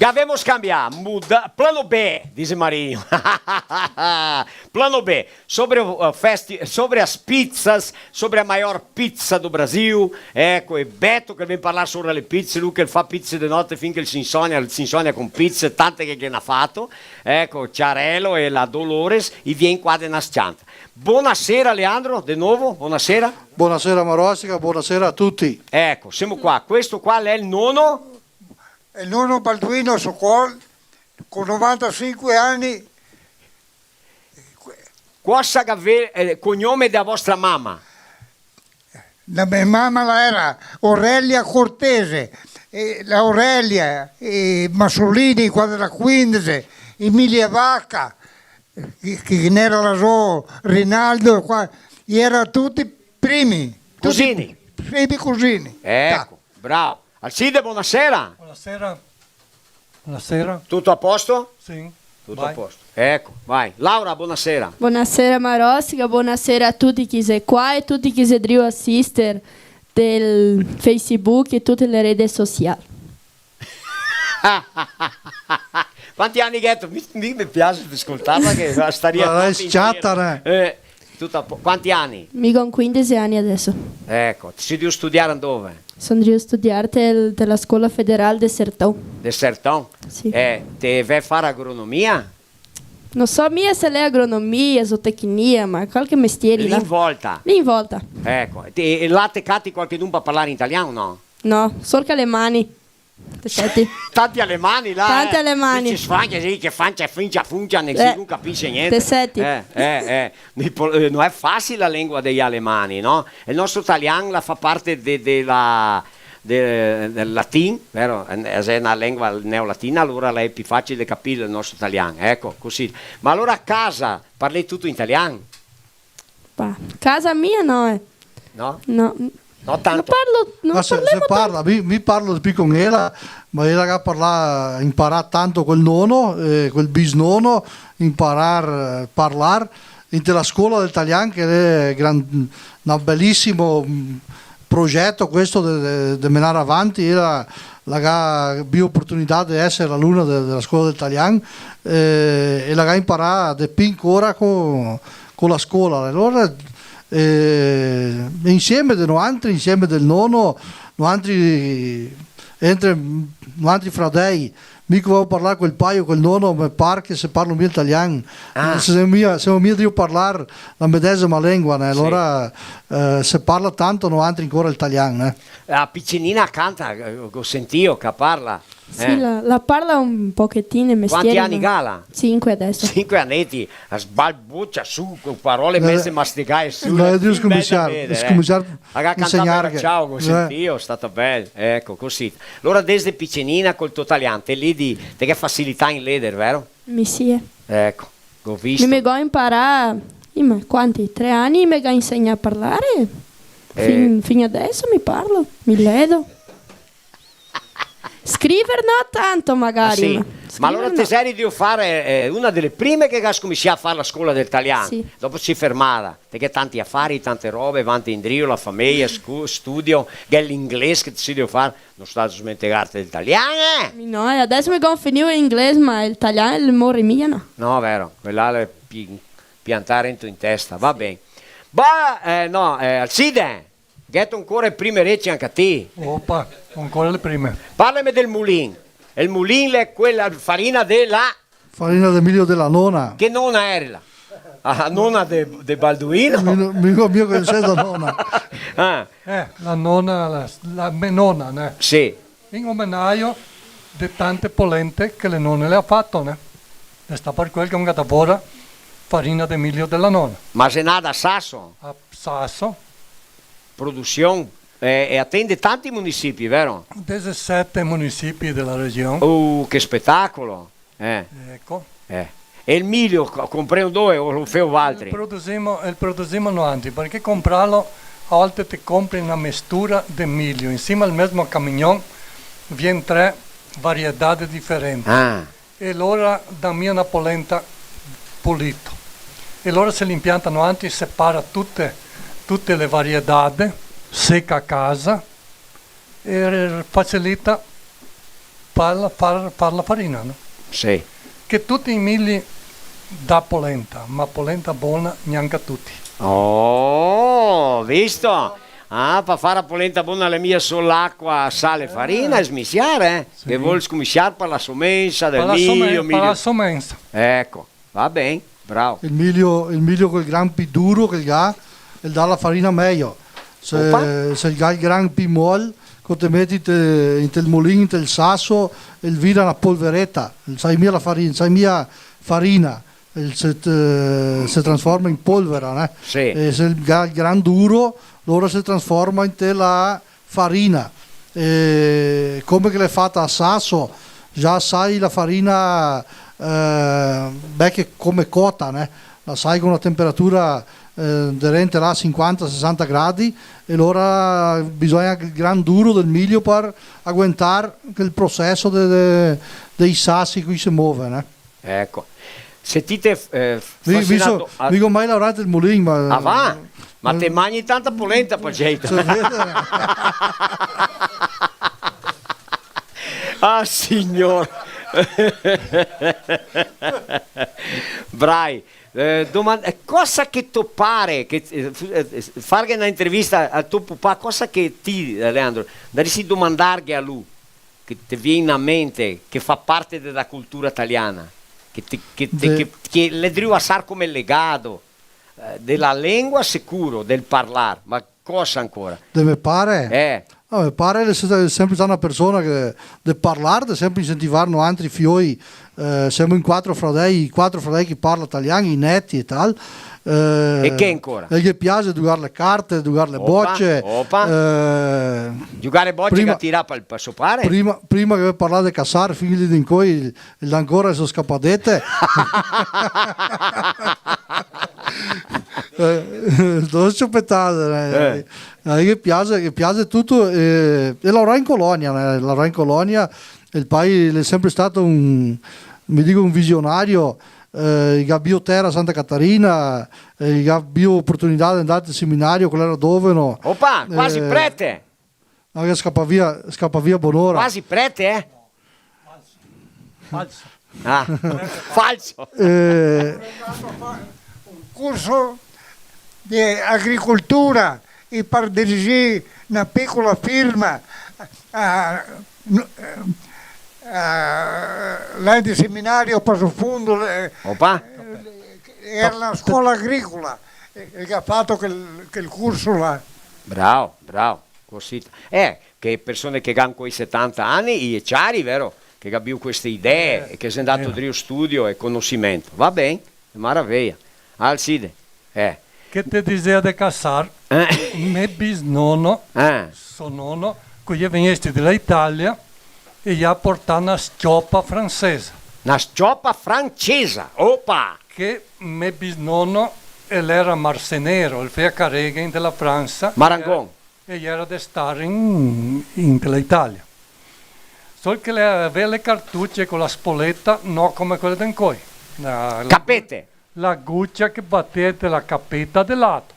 Gavemo scambià, muda, plano B, dixe Marinho. Plano B, sobre o, a festi-, sobre as pizzas, sobre a maior pizza do Brasil. Eco, e Beto che vien parlar sobre le pizze, lu che fa pizze de note fin che el se insonia, el se insonia con pizze, tante che, che n'ha fato. Eco, Ciarello e la Dolores, i vien qua de na s-cianta. Bonasera, Leandro, de novo, bonasera. Bonasera, Marostica, bonasera a tuti. Eco, semo qua. Questo qua l'è el nono? El nono Balduino Socol, co novantasinque ani. Cosa che ve-, eh, cognome dea vostra mama? La me mama la era Aurelia Cortese, e la Aurelia, e Masolini, qua dela quindese, Emilia Vacca, che, che ghe n'era là zo, Rinaldo, qua, i era tuti primi, tuti Cusini. Primi cusini. Eco, bravo. Alcide, bonasera. Bonasera. Bonasera. Tuto a posto? Sì. Tuto a posto. Eco, vai. Laura, bonasera. Bonasera, Marostica, bonasera a tuti chi xe qua e tuti chi xe drio asister del Facebook e tute le rede social. Quanti ani gheto? Mi, mi, me piaxe de scoltarla che staria... Ma la xe sciata, eh. Eh, tuta po-, quanti ani? Mi go quindese ani adeso. Eco, te si drio studiar dove? Son drio studiar te, te la Scola Federal de Sertão. De Sertão? Sì. Eh, te ve far agronomia? No so mia se l'è agronomia, zootecnia, ma qualche mestieri là. Lì in volta. Lì in volta. Eco, e, e là te cati qualchedun par parlar in italian o no? No, sol che alemani. Te senti? Tanti alemani là, eh. Tanti alemani. Che se sfrangia, sì, che fancia, fincia, funcia, ne-, eh, nessun capisce niente. Te senti? Eh, eh, eh. I po-, eh, no xe facile la lengua dei alemani, no? E el nostro talian la fa parte de, de la, de, del latin, vero? Eh, xe na lengua neolatina, alora la xe pì facile de capir el nostro talian, eco, cusì. Ma alora a casa parlè tuto in talian? Bah, casa mia no, eh. No? No. No tanto. No parlo, no... Ma se, se parlemo parla, tanto. Mi, mi parlo de pì con ela, ma ela ga parlà, inparà tanto col nono, eh, col bisnono, inparar, eh, parlar, inte la scola del talian, che xe gran-, un belisimo, mm, progeto questo de, de, de menar avanti, ela la ga bio oportunità de eser aluna de, de la scola del talian, eh, e la ga inparà de pì ancora co, co la scola. Alora, eh, insieme de noantri, insieme del nono, noantri, entre noantri fradei, mi che voio parlar col paio, col nono, me par che se parlo mia el talian. Ah. Se semo mia, semo mia drio parlar la medesima lengua, né? Sì. Alora, eh, se parla tanto noantri ancora el talian, né? La picinina canta, eh, go sentìo che parla. Sì, eh, la, la parla un pochetin, el mestiere, no? Quanti ani gala? Sinque adeso. Sinque aneti, la sbalbucia su, co parole meze masticae su, no, la xe drio scominsiar, scominsiar a insegnar. La ga cantà Bella Ciao, go sentìo, xe stà bel, eco, cusì. Alora, desde picinina col to talian, te ledi, te ghe facilità in leder, vero? Mi sì, eh. Eco, go visto. Mi me go inparà, i ma quanti? Tre ani me ga insegnà a parlare? Eh. Fin, fin adeso mi parlo, mi ledo. Scriver no tanto magari, ah, sì? Ma scriver no. Ma alora te seri drio far, eh, una dele prime che ga scominsià a far la scola del talian. Sì. Dopo te si fermada. Te ghe tanti afari, tante robe, vanti indrio, la fameja, scu-, studio, ghe xe l'ingles che te si drio far, no sta smentegarte del talian, eh! Mi no, e adeso me go finìo l'inglese, ma el talian el more mia, no? No, vero, quel là l'è pi-, piantà rento in testa, va ben. Ba, eh, no, eh, Alcide, gheto ancora e prime rece anca ti? Opa, ancora le prime. Parlame del mulin. El mulin l'è quela farina de la Farina de milio de la nona. Che nona era? Ah, nona de, de Balduino? Mi no, mi no, mi no conoso la nona. Ah. Eh, la nona, la, la me nona, né? Sì. In omenajo de tante polente che le none le ga fato, né? Xe stà par quel che go catà fora farina de milio de la nona. Ma xe nada a Sasso? A Sasso. Produsion. Eh, e atende tanti munisipi, vero? Desete munisipi de la region. Uh, che spetacolo! Eh. Eco. Eh. E el milio, co-, compreo dove o lo feo valtri? El produsimo, el produsimo noantri, parché comprarlo, a volte te compri na mestura de milio, in sima al mesmo camignon vien tre variedade diferente. Ah. E lora dà mia na polenta pulito. E lora se l'impianta noantri, separa tute, tute le variedade, seca a casa, e facilita Par la, par, par la farina, no? Sì. Che tuti i mili dà polenta, ma polenta bona gnanca tuti. Oh, visto? Ah, par far la polenta bona l'è mia sol acua, sal e farina, eh, smisiar, eh? Sì. Che vol scominsiar par la somensa del milio, milio. Par la somen-, par la somensa. Eco. Va ben, bravo. El milio, el milio quel gran pi duro che el ga, el dà la farina mejo. Se, opa, se el ga el gran pi mol, co te meti inte, inte el mulin, inte el saso, el vira na polvereta. El sai mia la farina, sai mia farina. El se, te, se transforma in polvera, né? Sì. E se el ga el gran duro, lora se transforma inte la farina. E come che l'è fata a saso, già sai la farina, eh, bel che come cota, né? La sai co na temperatura, eh, derente là sinquanta, sesanta gradi, e lora bisogna el gran duro del milio par aguentar quel proseso de, de, dei sasi che se move, né? Eco. Se ti te, eh, mi, mi so, a- mi go mai laorà nel mulin, ma... Ah, va? Ma te magni tanta polenta, par gente. Se vede. Ah, signor. Brai. Eh, doman-, eh, cosa che to pare, che, eh, f-, eh, farghe na intervista a to pupà, cosa che ti, Leandro, darisi domandarghe a lu? Che te vien in mente, che fa parte dela cultura taliana, che te, che te, de- che, che l'è drio asar come legato, eh, dela lengua sicuro, del parlar, ma cosa ancora? De me pare? Eh. No, me pare l'è se-, sempre stà na persona che de parlar, de sempre incentivar noantri fioi, eh, semo in quatro fradei, quatro fradei che parla talian, i neti e tal, Eh, e che ancora? E ghe piase giugar le carte, giugar le boce. Opa, opa. Eh, giugar le boce prima, che tirà par, par so pare? Prima, prima che parlà de casar, fin lì d'incoi, el, el ancora so scapadete. Eh, do sciopetade, eh. Eh. A mi ghe piase, ghe piase tuto, eh, e laorà in colonia, eh, laorà in colonia, el pai l'è sempre stà un, mi digo, un visionario, eh, el ga bio tera a Santa Catarina, eh, el ga bio oportunità de ndar al seminario, quel l'era doveno. Opa, quasi prete! No, che scapa via, scapa via bonora. Quasi prete, eh? Falso. Ah, falso. Eh, un curso de agricoltura e par dirigir na picola firma, ah, n-, eh, eh, là de seminario Passo Fundo, eh, opa, eh, era na scola agricola, eh, che ga fato quel, quel curso là. Bravo, bravo, cosita. Eh, che persone che ga ancoi setanta ani, i è ciari, vero? Che ga bio queste idee, eh, e che xe ndato drio studio e conosimento. Va ben, maraveja. Alcide, eh. Che te disea de casar, eh, me bisnono, eh, so nono, co i è vegnesti de la Italia, e i ga portà na sciopa francesa. Na sciopa francesa, opa! Che me bisnono, el era marcenero, el fea careghe inte la Fransa. Marangon. E i era de star in, inte la Italia. Sol che le, avea le cartuce co la spoleta, no come quele de ancoi. La, la, capete? La gucia che batea inte la capeta de lato.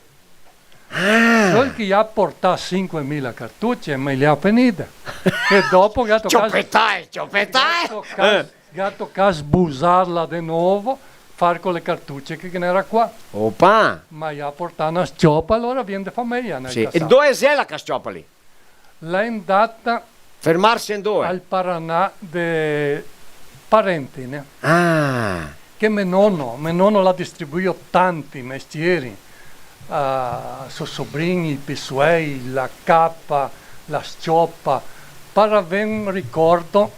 Ah. Sol che i ga portà sinquemila cartuce, ma i le ga fenide. E dopo che ga tocà... Ciopetae, ciopetae! Che ga tocà, eh, che ga tocà sbusarla de novo, far co le cartuce che ghe n'era qua. Opa! Ma i ga portà na sciopa, alora vien de fameja, nel casar. Sì. E dove xe la sciopa lì? L'è ndata... Fermarse ndove? Al Paraná de parenti, né? Ah. Che me nono, me nono l'à distribuìo tanti mestieri a so sobrini, i pesoei, la capa, la sciopa, par aver un ricordo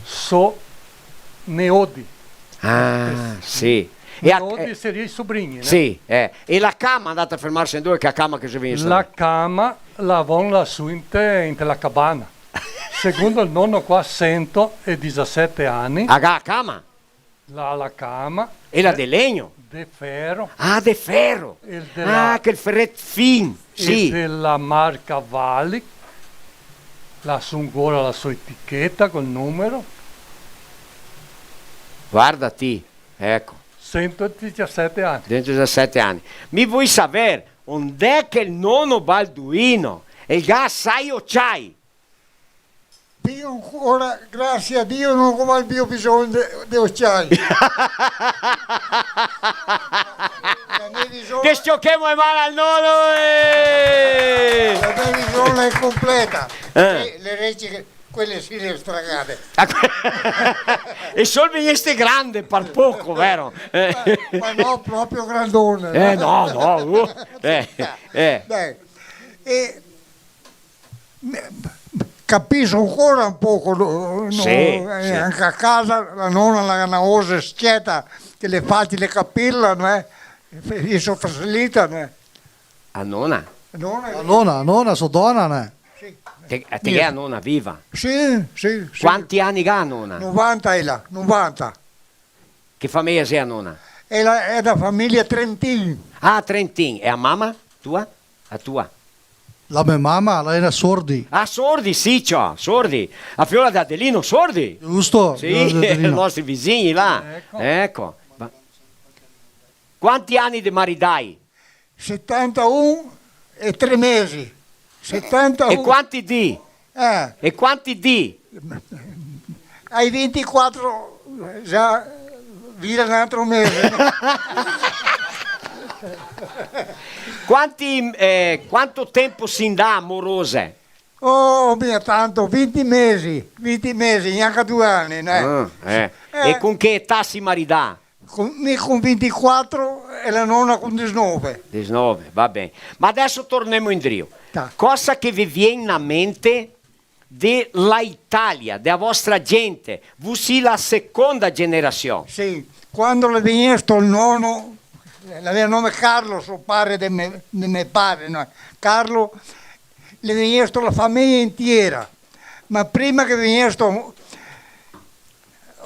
so neodi. Ah, sì. E a, neodi, eh, saria i sobrini, né? Sì, eh. E la cama, ndata a fermarse ndove, che a cama che se vien? La cama la von lasù inte, inte la cabana. Secondo el nono qua, sento e disasete ani. A ga a cama? La, la cama. E la de legno? De fero. Ah, de fero. El de la... Ah, quel feret fin, sì. E de la marca Valic. Lasù ancora la so eticheta col numero. Varda ti, eco. Sento e disasete ani. Sento e disasete ani. Mi voi saver ond'è che el nono Balduino el ga asai ociai. Pì ancora, grasie a Dio, no go mai pì bisogno de, de ociai. La me visione, che s-ciochemo e mano al nono, eh! La me visione xe completa. Eh. E le rece, quele sì le stragade. E sol vegneste grande, par poco, vero? Eh. Ma, ma no proprio grandone, eh, no, no, uh, eh, eh. Dai. E Capiso ancora un poco, no, no, sì, eh, sì. Anca a casa la nona la ga na voce s-ceta, che l'è facile capirla, no è? E so fasilita, no è? A nona? A nona, a nona, a nona, so dona, no è? Sì. Te, te ghè a nona viva? Sì, sì, sì. Quanti ani ga a nona? Novanta ela, novanta. Che fameja xe a nona? Ela xe da fameja Trentin. Ah, Trentin. E a mama tua? A tua? La me mama, la era Sordi. Ah, Sordi, sì, ciò, Sordi. A fiola de Adelino Sordi. Giusto, sì, fiola de Adelino. I nostri visini là. Eco. Eco. Ma quanti ani de maridai? Setantaun e tre mesi. Setantaun. E quanti dì? Eh. E quanti dì? Ai vintiquatro già vira un altro mese. Quanti, eh, quanto tempo si ndà amorose? Oh, mia tanto, vinti mesi, vinti mesi, gnanca due ani, né? Ah, eh. Eh. E con che età si maridà? Con, mi con vintiquatro e la nona con disnove. Disnove, va ben. Ma deso tornemo indrio. Ta. Cosa che ve vien na mente de la Italia, de la vostra gente? Vu sì la seconda generasion. Sì, quando l'è vegnesto el nono, l'aveva nome Carlo, so pare de me, de me pare, no? Carlo, l'è vegnesto la fameja intiera. Ma prima che vegnesto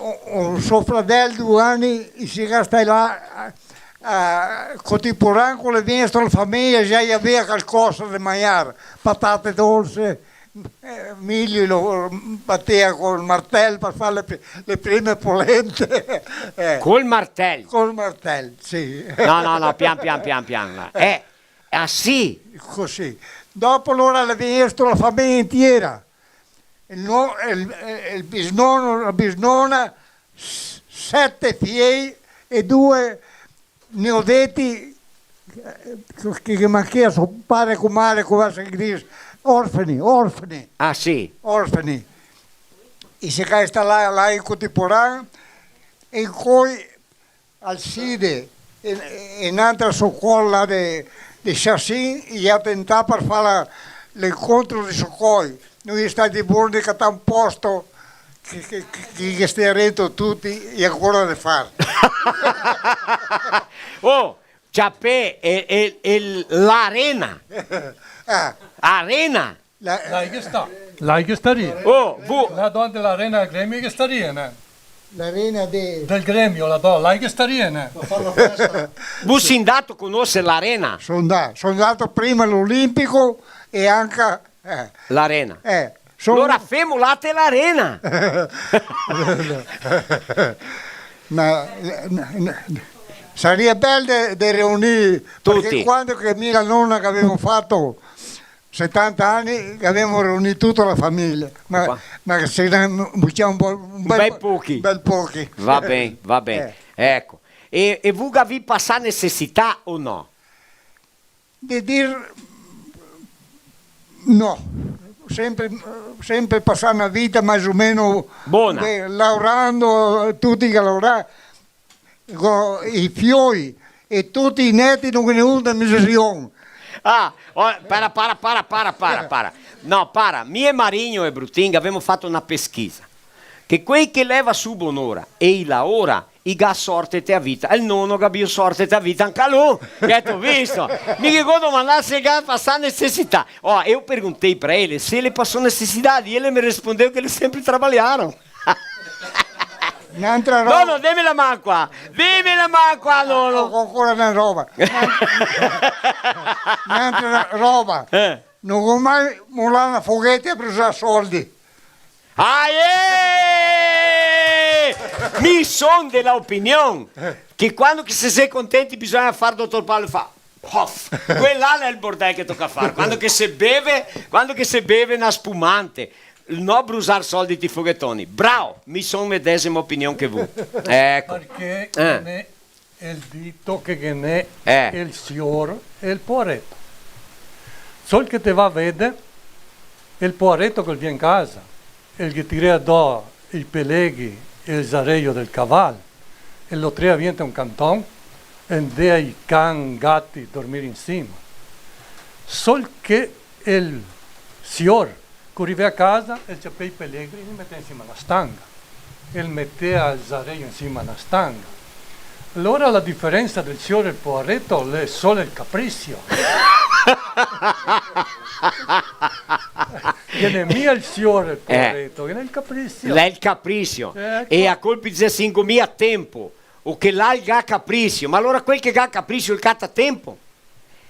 o, o so fradel du ani, i se ga stà là, a, a, co ti poranco, l'è vegnesto la fameja, già i avea calcosa de magnar, patate dolse, eh, milio, lo batea col martel par far le pri-, le prime polente. Eh. Col martel? Col martel, sì. No, no, no, pian, pian, pian, pian, là. Eh. Eh, ah, sì? Cusì. Dopo, alora, l'è vegnesto la fameja intiera. El no-, el, el bisnono, la bisnona, s-, sete fiei e due neodeti, eh, che, che manchea so pare, comare, come se dixe, orfani, orfani. Ah, sì. Orfani. I se ga instalà là in Cotiporan, e incoi Alcide e, e n'altra scola de, de Chassin, i ga tentà par far la, l'incontro de socoi. Noi i è stati boni de catà un posto che, che, che, che stea rento tuti, e ancora de far. Oh, ciapè, e, e, e l'arena. Ah. Arena. La, là che sta. Là che staria. Oh, vu- Là dove l'arena del gremio che staria, né? L'arena de- Del gremio, là dove, là che staria, né? Par far la festa. Vu sì ndato a conoser l'arena? So ndà-, so ndato prima all'Olimpico e anca, eh. L'arena. Eh, so- Alora femo là te l'arena. Ma, eh, n-, n-, saria bel de, de reunir, tuti. Parché quando che mi e la nona che gavemo fato setanta ani che gavemo reunì tuta la fameja, ma, ma se ne bucià un po', un bel, bel pochi. Bel pochi. Va ben, va ben. Eh. Eco. E, e vu gavì pasà necesità o no? De dir no. Sempre, sempre pasà na vita mais o meno bona. Eh, laorando, tuti che laorà. Co i fioi e tuti i neti no ghe n'è un de misesion. Ah, oh, para, para, para, para, para, para. No, para, mi e Marigno e Brutin gavemo fato na pesquisa. Che quei che leva su bonora e i laora, i ga sorte te a vita. E el nono ga bio sorte te a vita, anca lu, che te go visto. Mi ghe go domandà se el ga pasà necesità. Oh, eu perguntei pra ele se ele passou necessidade, e ele me respondeu que eles sempre trabalharam. N'altra roba. Nono, deme la man qua. Deme la man qua, nono. Go ancora na roba. N'altra roba. Eh. No go mai molà na fogheta e brusà soldi. Ah, eh! Mi son de la opinion che quando che se xe contenti bisogna far, dotor Paolo, fa. Pof! Quel là l'è el bordel che toca far. Quando che se beve, quando che se beve na spumante. no brusar soldi ti foghetoni. Bravo, mi son medesima opinion che vu. Eco. Parché Eh. ghe n'è el dito che ghe n'è Eh. el sior e el poareto. Sol che te va a vede, el poareto che el vien casa, el ghe tira do i peleghi e el zareio del caval, e lo trea via inte un canton, e ndea i can, gati, dormir in sima. Sol che el sior, co rivea casa, el ciapea i peleghi e i metea in sima na stanga. El metea el zareio in sima na stanga. Alora la diferensa del sior e el poareto l'è solo el capricio. Che n'è mia el sior e el Eh. poareto, che n'è el capricio. L'è el capricio. Eco. E a colpi de sinco mia tempo, o che là el ga capricio, ma alora quel che ga capricio el cata tempo.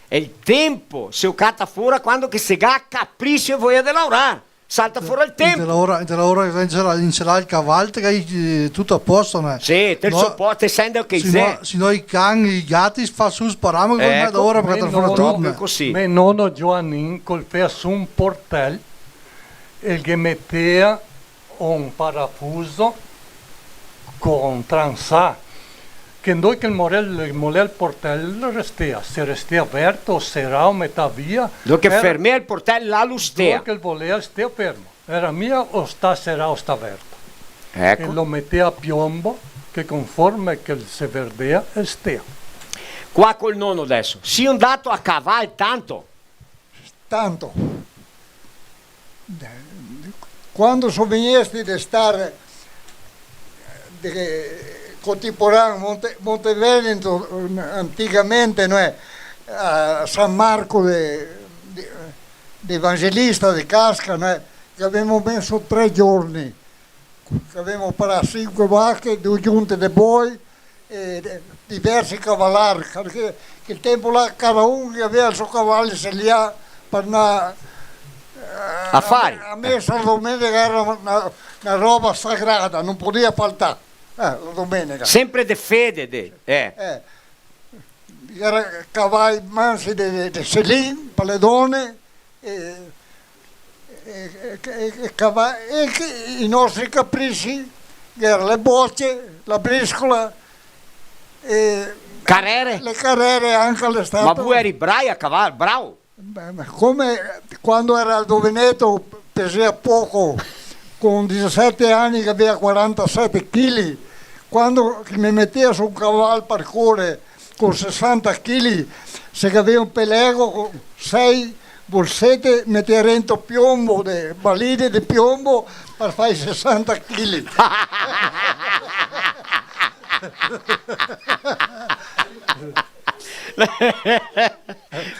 E el tempo se o cata fora quando che se ga capricio e voia de laorar. Salta fora el tempo. Inte la ora, inte la ora che incelà, incelà el caval, te gai, eh, tuto a posto, no? Sì, te No, so po-, te sende che se no, se no i can, i gati fa su sparamo, Eco. Ora, Me parché no, fora tuto, me, eh. Così. Me nono Gioanin col fea su un portel, el ghe metea un parafuso con transà, che ndove che el molea, el molea el portel, el restea, se restea verto, serà o metà via, Ndove che era fermea el portel, là lu stea. Ndove che el volea, el stea fermo. Era mia o sta serà o sta verto. Eco. E lo metea a piombo, che conforme che el se verdea, el stea. Qua col nono deso. Sio ndato a caval tanto? Tanto. Quando so vegnesti de star de Cotiporan, Monte, Monte Veneto, anticamente, no è, a San Marco de, de, de Evangelista de Casca, no è, che gavemo meso tre giorni. Che gavemo parà sinque vache, due giunte de boi e de-, diversi cavalar, parché quel tempo là cada un che gavea el so caval se lià par na, eh, Afari. A mesa la domenica era na, na roba sagrada, no podea faltar, eh, la domenica. Sempre de fede, de, eh. Eh. Era cavai mansi de, de, de selin, par le done, e, e, e, e, e cava-, e che, i nostri caprisi, che era le boce, la briscola, e Carere? Le carere anca l'estate. Ma vu eri brai a caval, bravo? Beh, ma come quando era al Doveneto pesea poco, con disisete ani che gavea quarantasete chili, quando che me metea su un caval par core, con sesanta chili, se gavea un pelego con sei bolsete, metea rento piombo, de baline de piombo, par far i sesanta chili.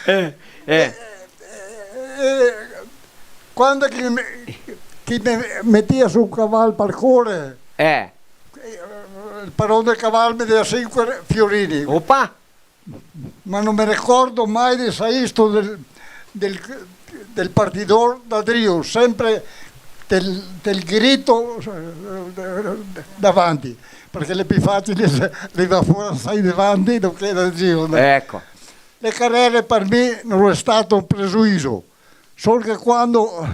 Eh, eh. Eh, quando che me, che me metea su un caval par core, Eh. eh, el paron del caval me dea sinque fiorini. Opa! Ma no me ricordo mai de saisto del, del, del partidor da drio, sempre del, del grito, eh, davanti, parché l'è pì facile rivar fora, sai, davanti, do che da drio, no? Eco. Le carere par mi no l'è stato un pregiuiso, sol che quando,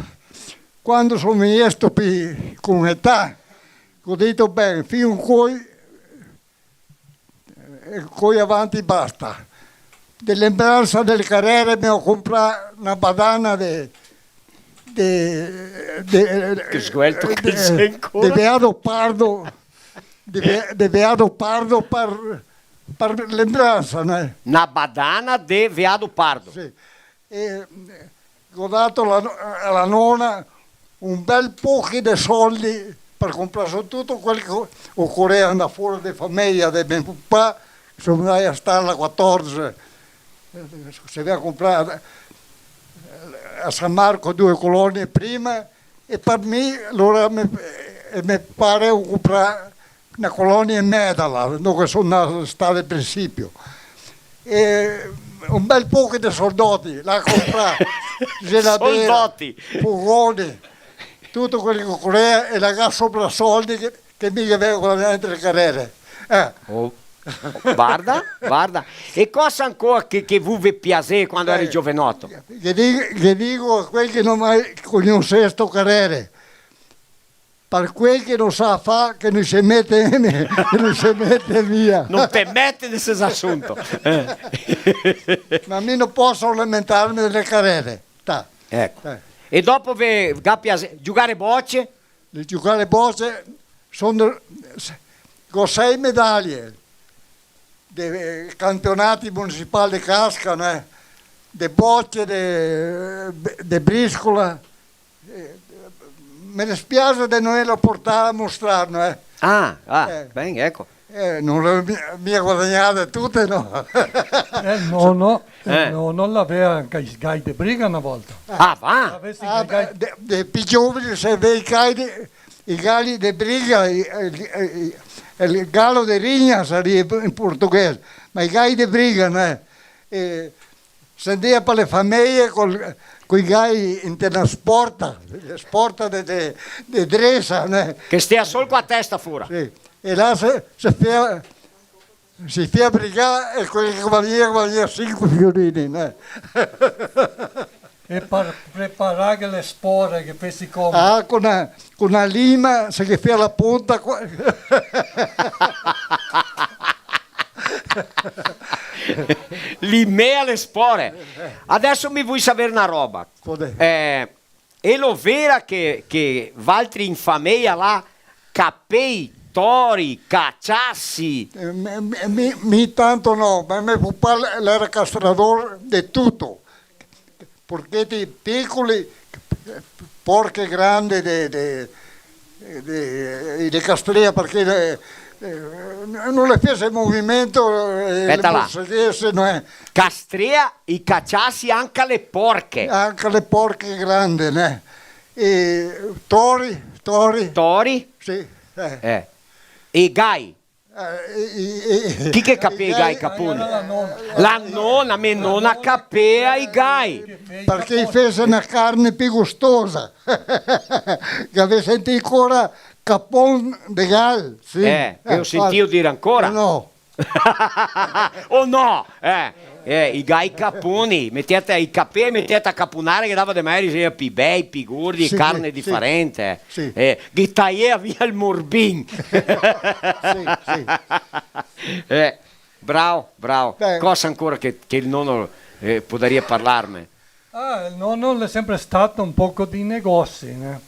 quando so vegnesto pì con età, go dito: "Ben, fin coi e coi avanti basta." De lembransa del carere me go comprà na badana de, de, de, Che sguelto che de, sei ancora. De veado pardo, de ve-, de veado pardo par, par lembransa, né? Na badana de veado pardo. Sì. E, eh, go dato la no-, a la nona un bel pochi de soldi par comprar su tuto quel che o-, ocorea ndar fora de fameja, de me papà, so ndai a star là quatordici, eh, se gavea comprà, eh, a San Marco due colonie prima, e par mi, alora me, e me pare go comprà na colonia e meda là, dove so ndà, stà de principio. E un bel poco de soldoti, là comprà geladera, Soldoti. Fogone, tuto quel che ocorea, e là ga sobrà soldi che, che mi gavea guadagnà inte le carere. Eh. Oh. Varda, varda. E cosa ancora che, che vu ve piasea quando eri giovenoto? Eh, che di-, che digo a quel che no ga mai cognosè sto carere, Par quel che no sa far, che no se mete, che no se mete via. No te mete de sto asunto. Eh. Ma mi no poso lamentarme dele carere. Ta. Eco. Eh. E dopo ve, ga piase-, giugar boce? De giugar boce, son de, go sei medaie de, eh, campionati municipali de casca, né? De boce, de, de briscola. Eh, me dispiase de no averlo portà a mostrar, né? Ah, ah, eh, ben, eco. Eh, no le go mi-, mia guadagnade tute, no? Eh, el nono, el Eh. nono l'avea anca i gai de briga na volta. Ah, va? Avesi Ah, i gai de, de pi giovani se vede i gai de, i gai de briga, i, i, i, el galo de rinha, saria in portoghese, ma i gai de briga, né? E se ndea par le fameie col, coi gai inte na sporta, sporta de, de, de dresa, né? Che stea sol co a testa fora. Sì. E là se, se fea, se fea brigar e quel che guadagnea, guadagnea sinque fiorini, né? E par preparar le spore che fesi come? Ah, co na, co na lima, se ghe fea la ponta qua. Limea le spore. Adeso mi vui saver na roba. Podè. Eh, elo vera che, che valtri in fameia là capei, tori, caciasi? Eh, mi, mi, mi, mi tanto no, ma me papà l'era castrador de tuto. Porcheti picoli, porche grande de, de, de, de castrea, parché, eh, eh, no le fese movimento, eh, Speta le là. Possedese, no è. Castrea i caciasi anca le porche. Anca le porche grande, né? E tori, tori. Tori? Sì, eh. Eh. E gai? Eh, i, i, i, Chi che capea i gai, i gai caponi? Era la nona. La nona, me nona capea i gai. Parché i fese na carne pi gustosa. Che gavè sentì ancora capon de gal, sì. Eh, che go sentìo dire ancora. No. O no? Eh. Eh, i gai caponi, metiate i capei, metiate a caponare che dava de magnar, i xera pi bei, pi gordi, sì, carne sì, difarente. Sì. Eh, che taea via el morbin. Sì, sì. Eh, bravo, bravo. Beh. Cosa ancora che, che el nono, eh, podaria parlarme? Ah, el nono l'è sempre stato un poco di negozi, né?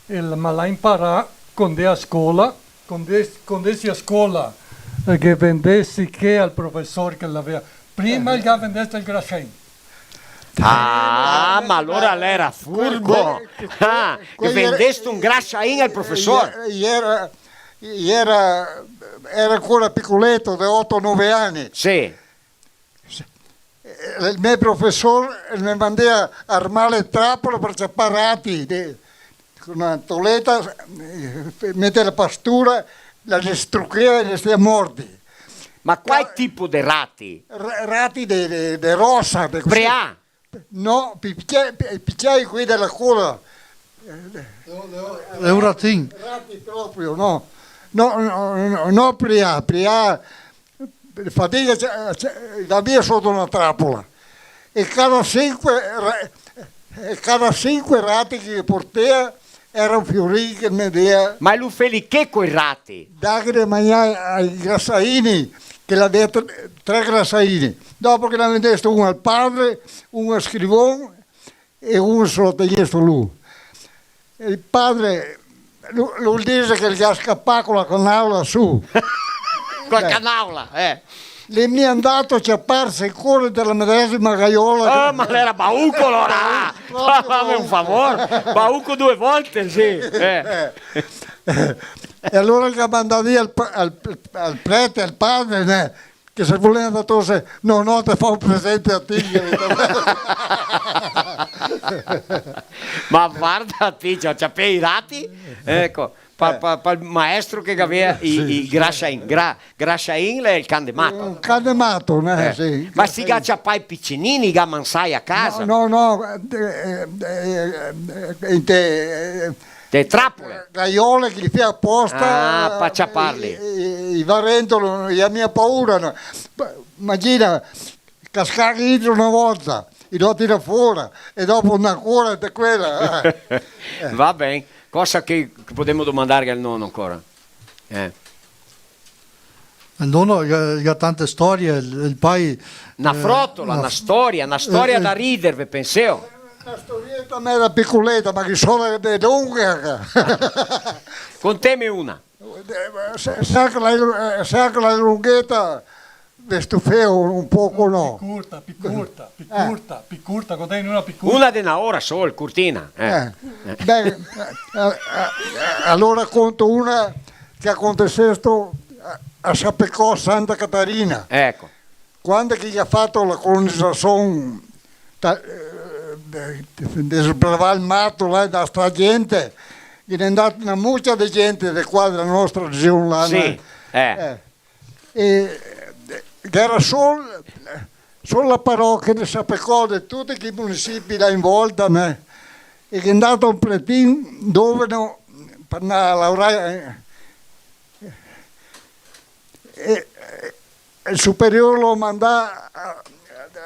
El, ma l'à imparà co ndea a scola, co ndesi, co ndesi a scola, eh, che vendesi che al profesor che l'avea. Prima el ga vendesto el graxain. Ah, ma alora l'era furbo. Que-, que-, ah, que-, che quei era, vendeste un graxain al profesor. I era, i era, era ancora picoleto, de oto, nove ani. Sì. Eh, el me profesor el me mandea a armar le trapole par ciapar rati, de, co na toleta, eh, meter la pastura, la destruchea e i stea morti. Ma qual tipo de rati? Ra-, rati de, de, de rosa, de cusì. Preà? No, pi-, picia-, pi-, piciai quei de la coda. L'è un ratin. Rati proprio, no. No, no, no, no preà, preà, fadiga, ce-, ce-, la via soto na trapola. E cada sinque ra-, e cada sinque rati che portea, era un fiorin che me dea. Ma lu fea che coi rati? Daghe de magnar ai grasaini, che l'avea tre, tre grasaini. Dopo che l'à vendesto un al padre, un al scrivon e un se lo tegnesto lu. E el padre, lu, lu dise che el ga scapà co la canaola su. Co la canaola, eh. L'è mia ndà a ciaparse ancora inte la medesima gaiola. Ah, ma l'era bauco, alora! Proprio bauco. Fame un favor, bauco due volte, sì. Eh. E alora el ga mandà via al pa-, al, al prete, al padre, né? Che se voleva torse, no, no, te fa un presente a ti, capito? Ma varda ti, ciò, ciapea i rati, eco, pa, eh, pa, pa el maestro che gavea i, sì, i grasain, gra-, grasain l'è el can de mato. Un can de mato, né, eh, sì. Ma i ga ciapai picinini, i ga mansai a casa? No, no, no, eh, eh, eh, eh, inte, eh, De trapole? Gaiole che li fea aposta. Ah, pa ciaparli. I, i, i va rento, no, i ga mia paura, no. Imagina, cascar dentro na volta, i lo tira fora, e dopo na ancora de quela, eh. Va ben. Cosa che, che podemo domandarghe al nono ancora? Eh. El nono el ga, el ga tante storie, el, el pai, na, eh, frotola, na, na f-, storia, na storia, eh, da rider, ve penseo? Na storieta mera picoleta, ma che sono de longhe. Conteme una. Eh, se, se anca la, eh, se anca la lungheta, ve stufeo un poco, no? Pi curta, pi curta, pi curta, pi curta, conteme una pi curta. Una de na ora sol, curtina, eh. Eh, beh, eh, eh, eh, alora conto una che acontecè sto a, a Chapecó, Santa Catarina. Eco. Quando che i ga fato la colonizasion, ta-, eh, de, de, de sbravà el mato là, da sta gente, ghe n'è ndà na mucia de gente de qua, dela nostra region là, sì, né? Eh. Eh. E, eh, ghe era sol, sol la parochia de Chapecó, de tuti quei municipi là in volta, né? E che xe ndà un pretin dove no, par ndar a laorar, eh, e, e el superior lo mandà a,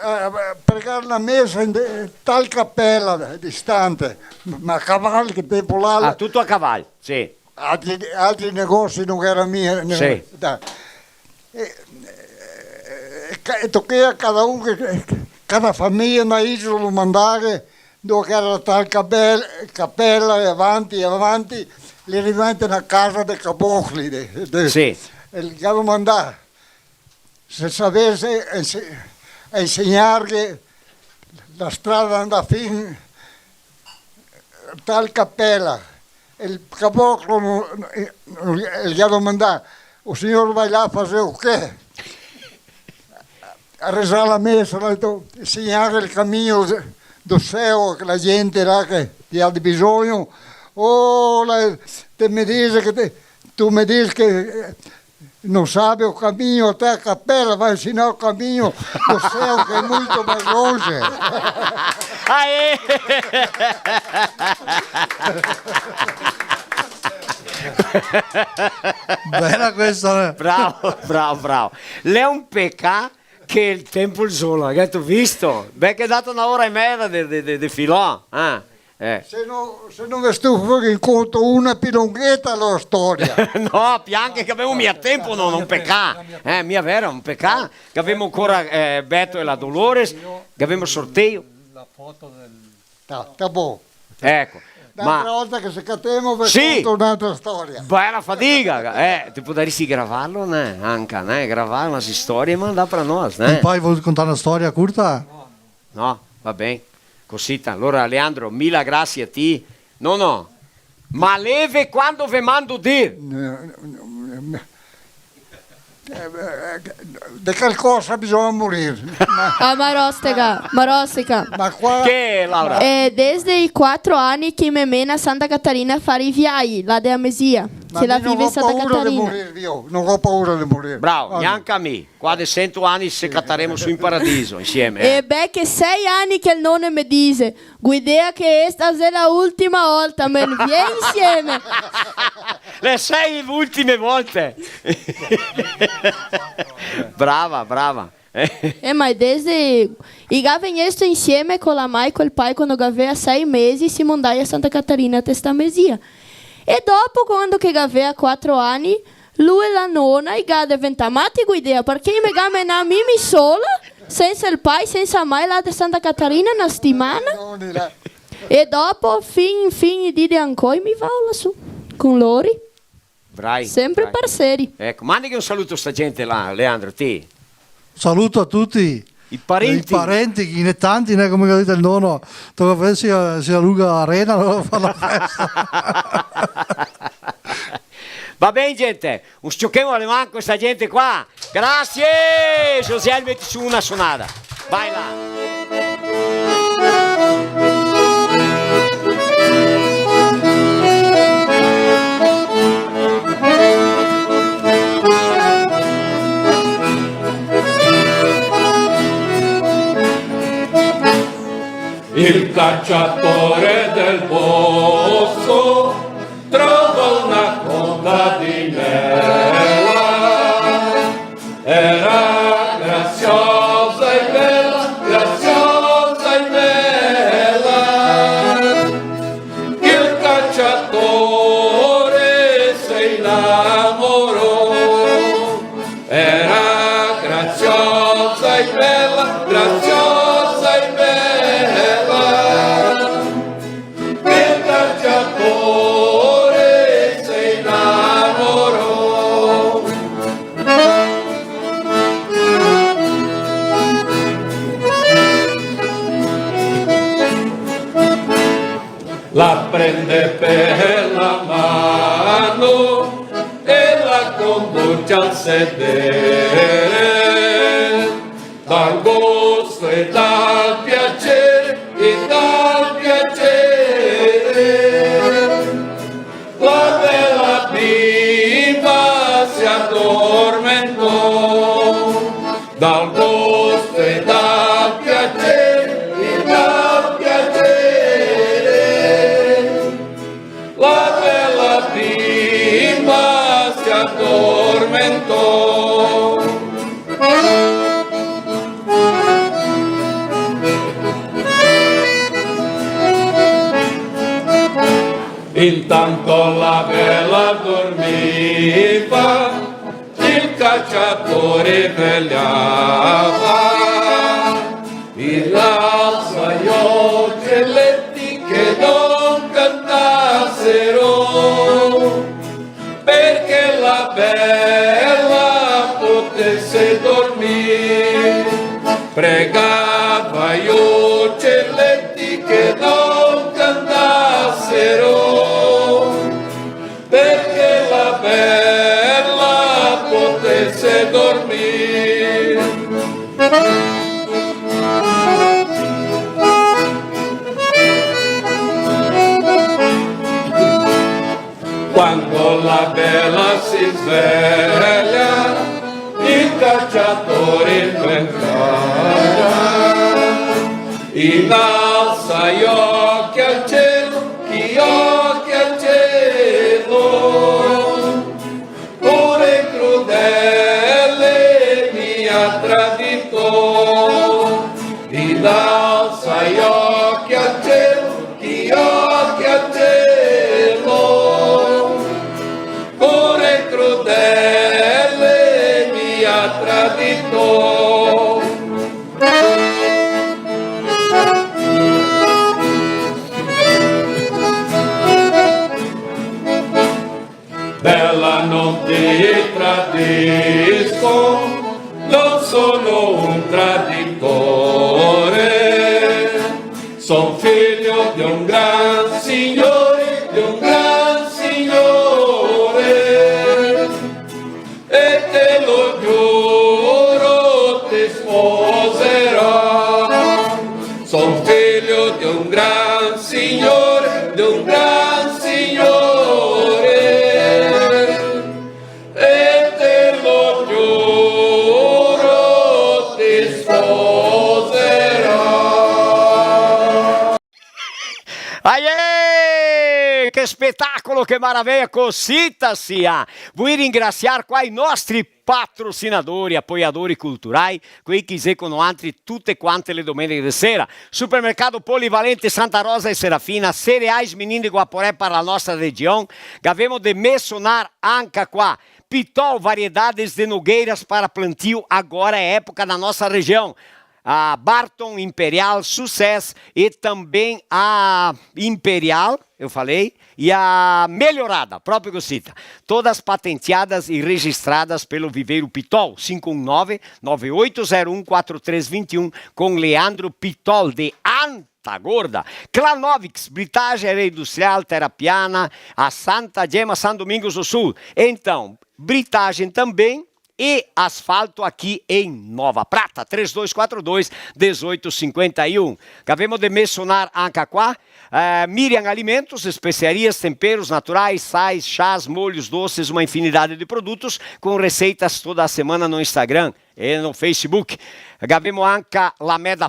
a, a pregar na mesa in de, tal capela distante, ma a caval, che tempo là. Ah, tuto a caval, sì. Altri, altri negozi no ghe era mia, no, sì. Da-, e, e, e ca-, e tochea a cada un, che, che, cada fameja, na isola, lo mandare, dove che era tal capel-, capela, e avanti, e avanti, li rivà inte na casa de cabocli, de, de, sì, e li ga domandà se savese ense-, ensegnarghe la strada andar fin tal capela. E el caboclo no, no, el ghe ga domandà: "O signor va là a far che?" A rezar la mesa, el ga dito: "Segnar el camino do ceo a quela gente là che, che ga de bisogno." "Oh, la, te me dize che te, tu me dize che, eh, no sabe o caminho até a capela, vai ensinar o caminho do céu, que é muito mais longe." Aê! Bela questa, né? Bravo, bravo, bravo. L'è un pecà che el tempo el zola, gheto visto? Beh, che xe ndà na ora e meza de, de, de, de filò, eh? Eh. Se no, se no ve stufo, ve conto una pi longheta la storia. No, pianche che gavemo mia tempo, no, un pecà. Eh, mia vero, un pecà. Che gavemo ancora, eh, Beto e la Dolores, che gavemo sorteio. La foto del... Tá, tá bom. Eco. N'altra volta che se catemo, ve conto un'altra storia. Sì. Bela fadiga, eh, te podarisi gravarlo, né? Anca, né? Gravar na storia e mandar pra nós, né? E po vol contar na storia curta? No, va ben. Cosita. Alora, Leandro, mila grasie a ti. No, no. Ma leve quando ve mando dir. No, no, no, no. Eh, eh, de calcosa bisogna morir. Ah, ma rostega, ma rostega. Ma qua... Che, Laura? Eh, desde i quatro ani che me mena a Santa Catarina a far i viai, là de Amesia, che la vive in Santa Catarina. Ma mi no go paura de morir, mi, no go paura de morir. Bravo, gnanca mi. Qua de sento ani se cataremo su in paradiso insieme, eh. E beh, che sei ani che el none me dise: "Guidea, che esta xe la ultima volta, ma vien insieme." Le sei ultime volte. Brava, brava. Eh, ma desde, i ga vegnesto insieme co la mai, col pai, quando gavea sei mesi, semo ndai a Santa Catarina, te sta Amesia. E dopo, quando che gavea quatro ani, lu e la nona i ga deventà mati, Guidea, parché i me ga menà mi, mi sola, sensa el pai, sensa mai, là de Santa Catarina, na setimana. E dopo, fin, fin i dì de ancoi, mi vao lasù, con lori. Brai, sempre brai. Parseri. Eco, mandaghe un saluto a sta gente là, Leandro, ti. Saluto a tuti. I parenti. I parenti, che ghe n'è tanti, né, come che ga dito el nono, toca far, se, se aluga l'arena, alora far la festa. Va ben, gente, un s-ciochemo le man co sta gente qua. Grasie! Josiel, meti su na sonada. Vai là. Il cacciatore del bosco trova una contadinella. Era graziosa e bella, graziosa e bella. Il cacciatore Era graziosa e bela, graziosa e bela, che il cacciatore se innamorò. La prende per la mano e la conduce al sedere, dal gusto e dal piacere, e dal piacere. La bela bimba si addormentò, dal gusto e dal piacere, e dal piacere. La bela bimba si addormentò. Intanto la bela dormiva, il cacciatore vegliava. Innalza gli occhialetti che non cantassero, perché la bella potesse dormir. Pregava gli uccelletti che non cantassero, perché la bella potesse dormir. Quando la bella si sveglia, il cacciatore lo ingagia. Innalza gli occhi al cielo, gli occhi al cielo, pure il crudele mi ha tradito. Innalza gli occhi al cielo, gli occhi al cielo, pure il crudele mi ha tradito. Bella, non ti tradisco, non sono un traditore. Son figlio di un gran signore, di un gran signore, e te lo giuro, ti sposerò. Son figlio di un gran signore, di un gran signore, e te lo giuro, ti sposerò. Aê! Che spetacolo, che maraveia, cosita sia! Vui ringrasiar qua i nostri patrocinadori, apoiadori culturai, quei che i xe co noantri tute quante le domeneghe de sera. Supermercado Polivalente Santa Rosa e Serafina, Cereais Menino de Guaporé para a nossa região. Gavemo de mensonar anca qua Pitol, variedades de nogueiras para plantio, agora é época na nossa região. A Barton Imperial, Success e também a Imperial, eu falei, e a Melhorada, proprio cosita. Todas patenteadas e registradas pelo Viveiro Pitol, cinco um nove, nove oito zero um, quatro três vinte e um, com Leandro Pitol de Anta Gorda. Clanovix, britagem industrial, Terra Piana, a Santa Gema, São Domingos do Sul. Então, britagem também e asfalto aqui em Nova Prata, três dois quatro dois, dezoito cinquenta e um. Gavemo de mensonar anca qua, eh, Miriam Alimentos, especiarias, temperos naturais, sais, chás, molhos, doces, uma infinidade de produtos com receitas toda semana no Instagram e no Facebook. Gavemo anca Lameda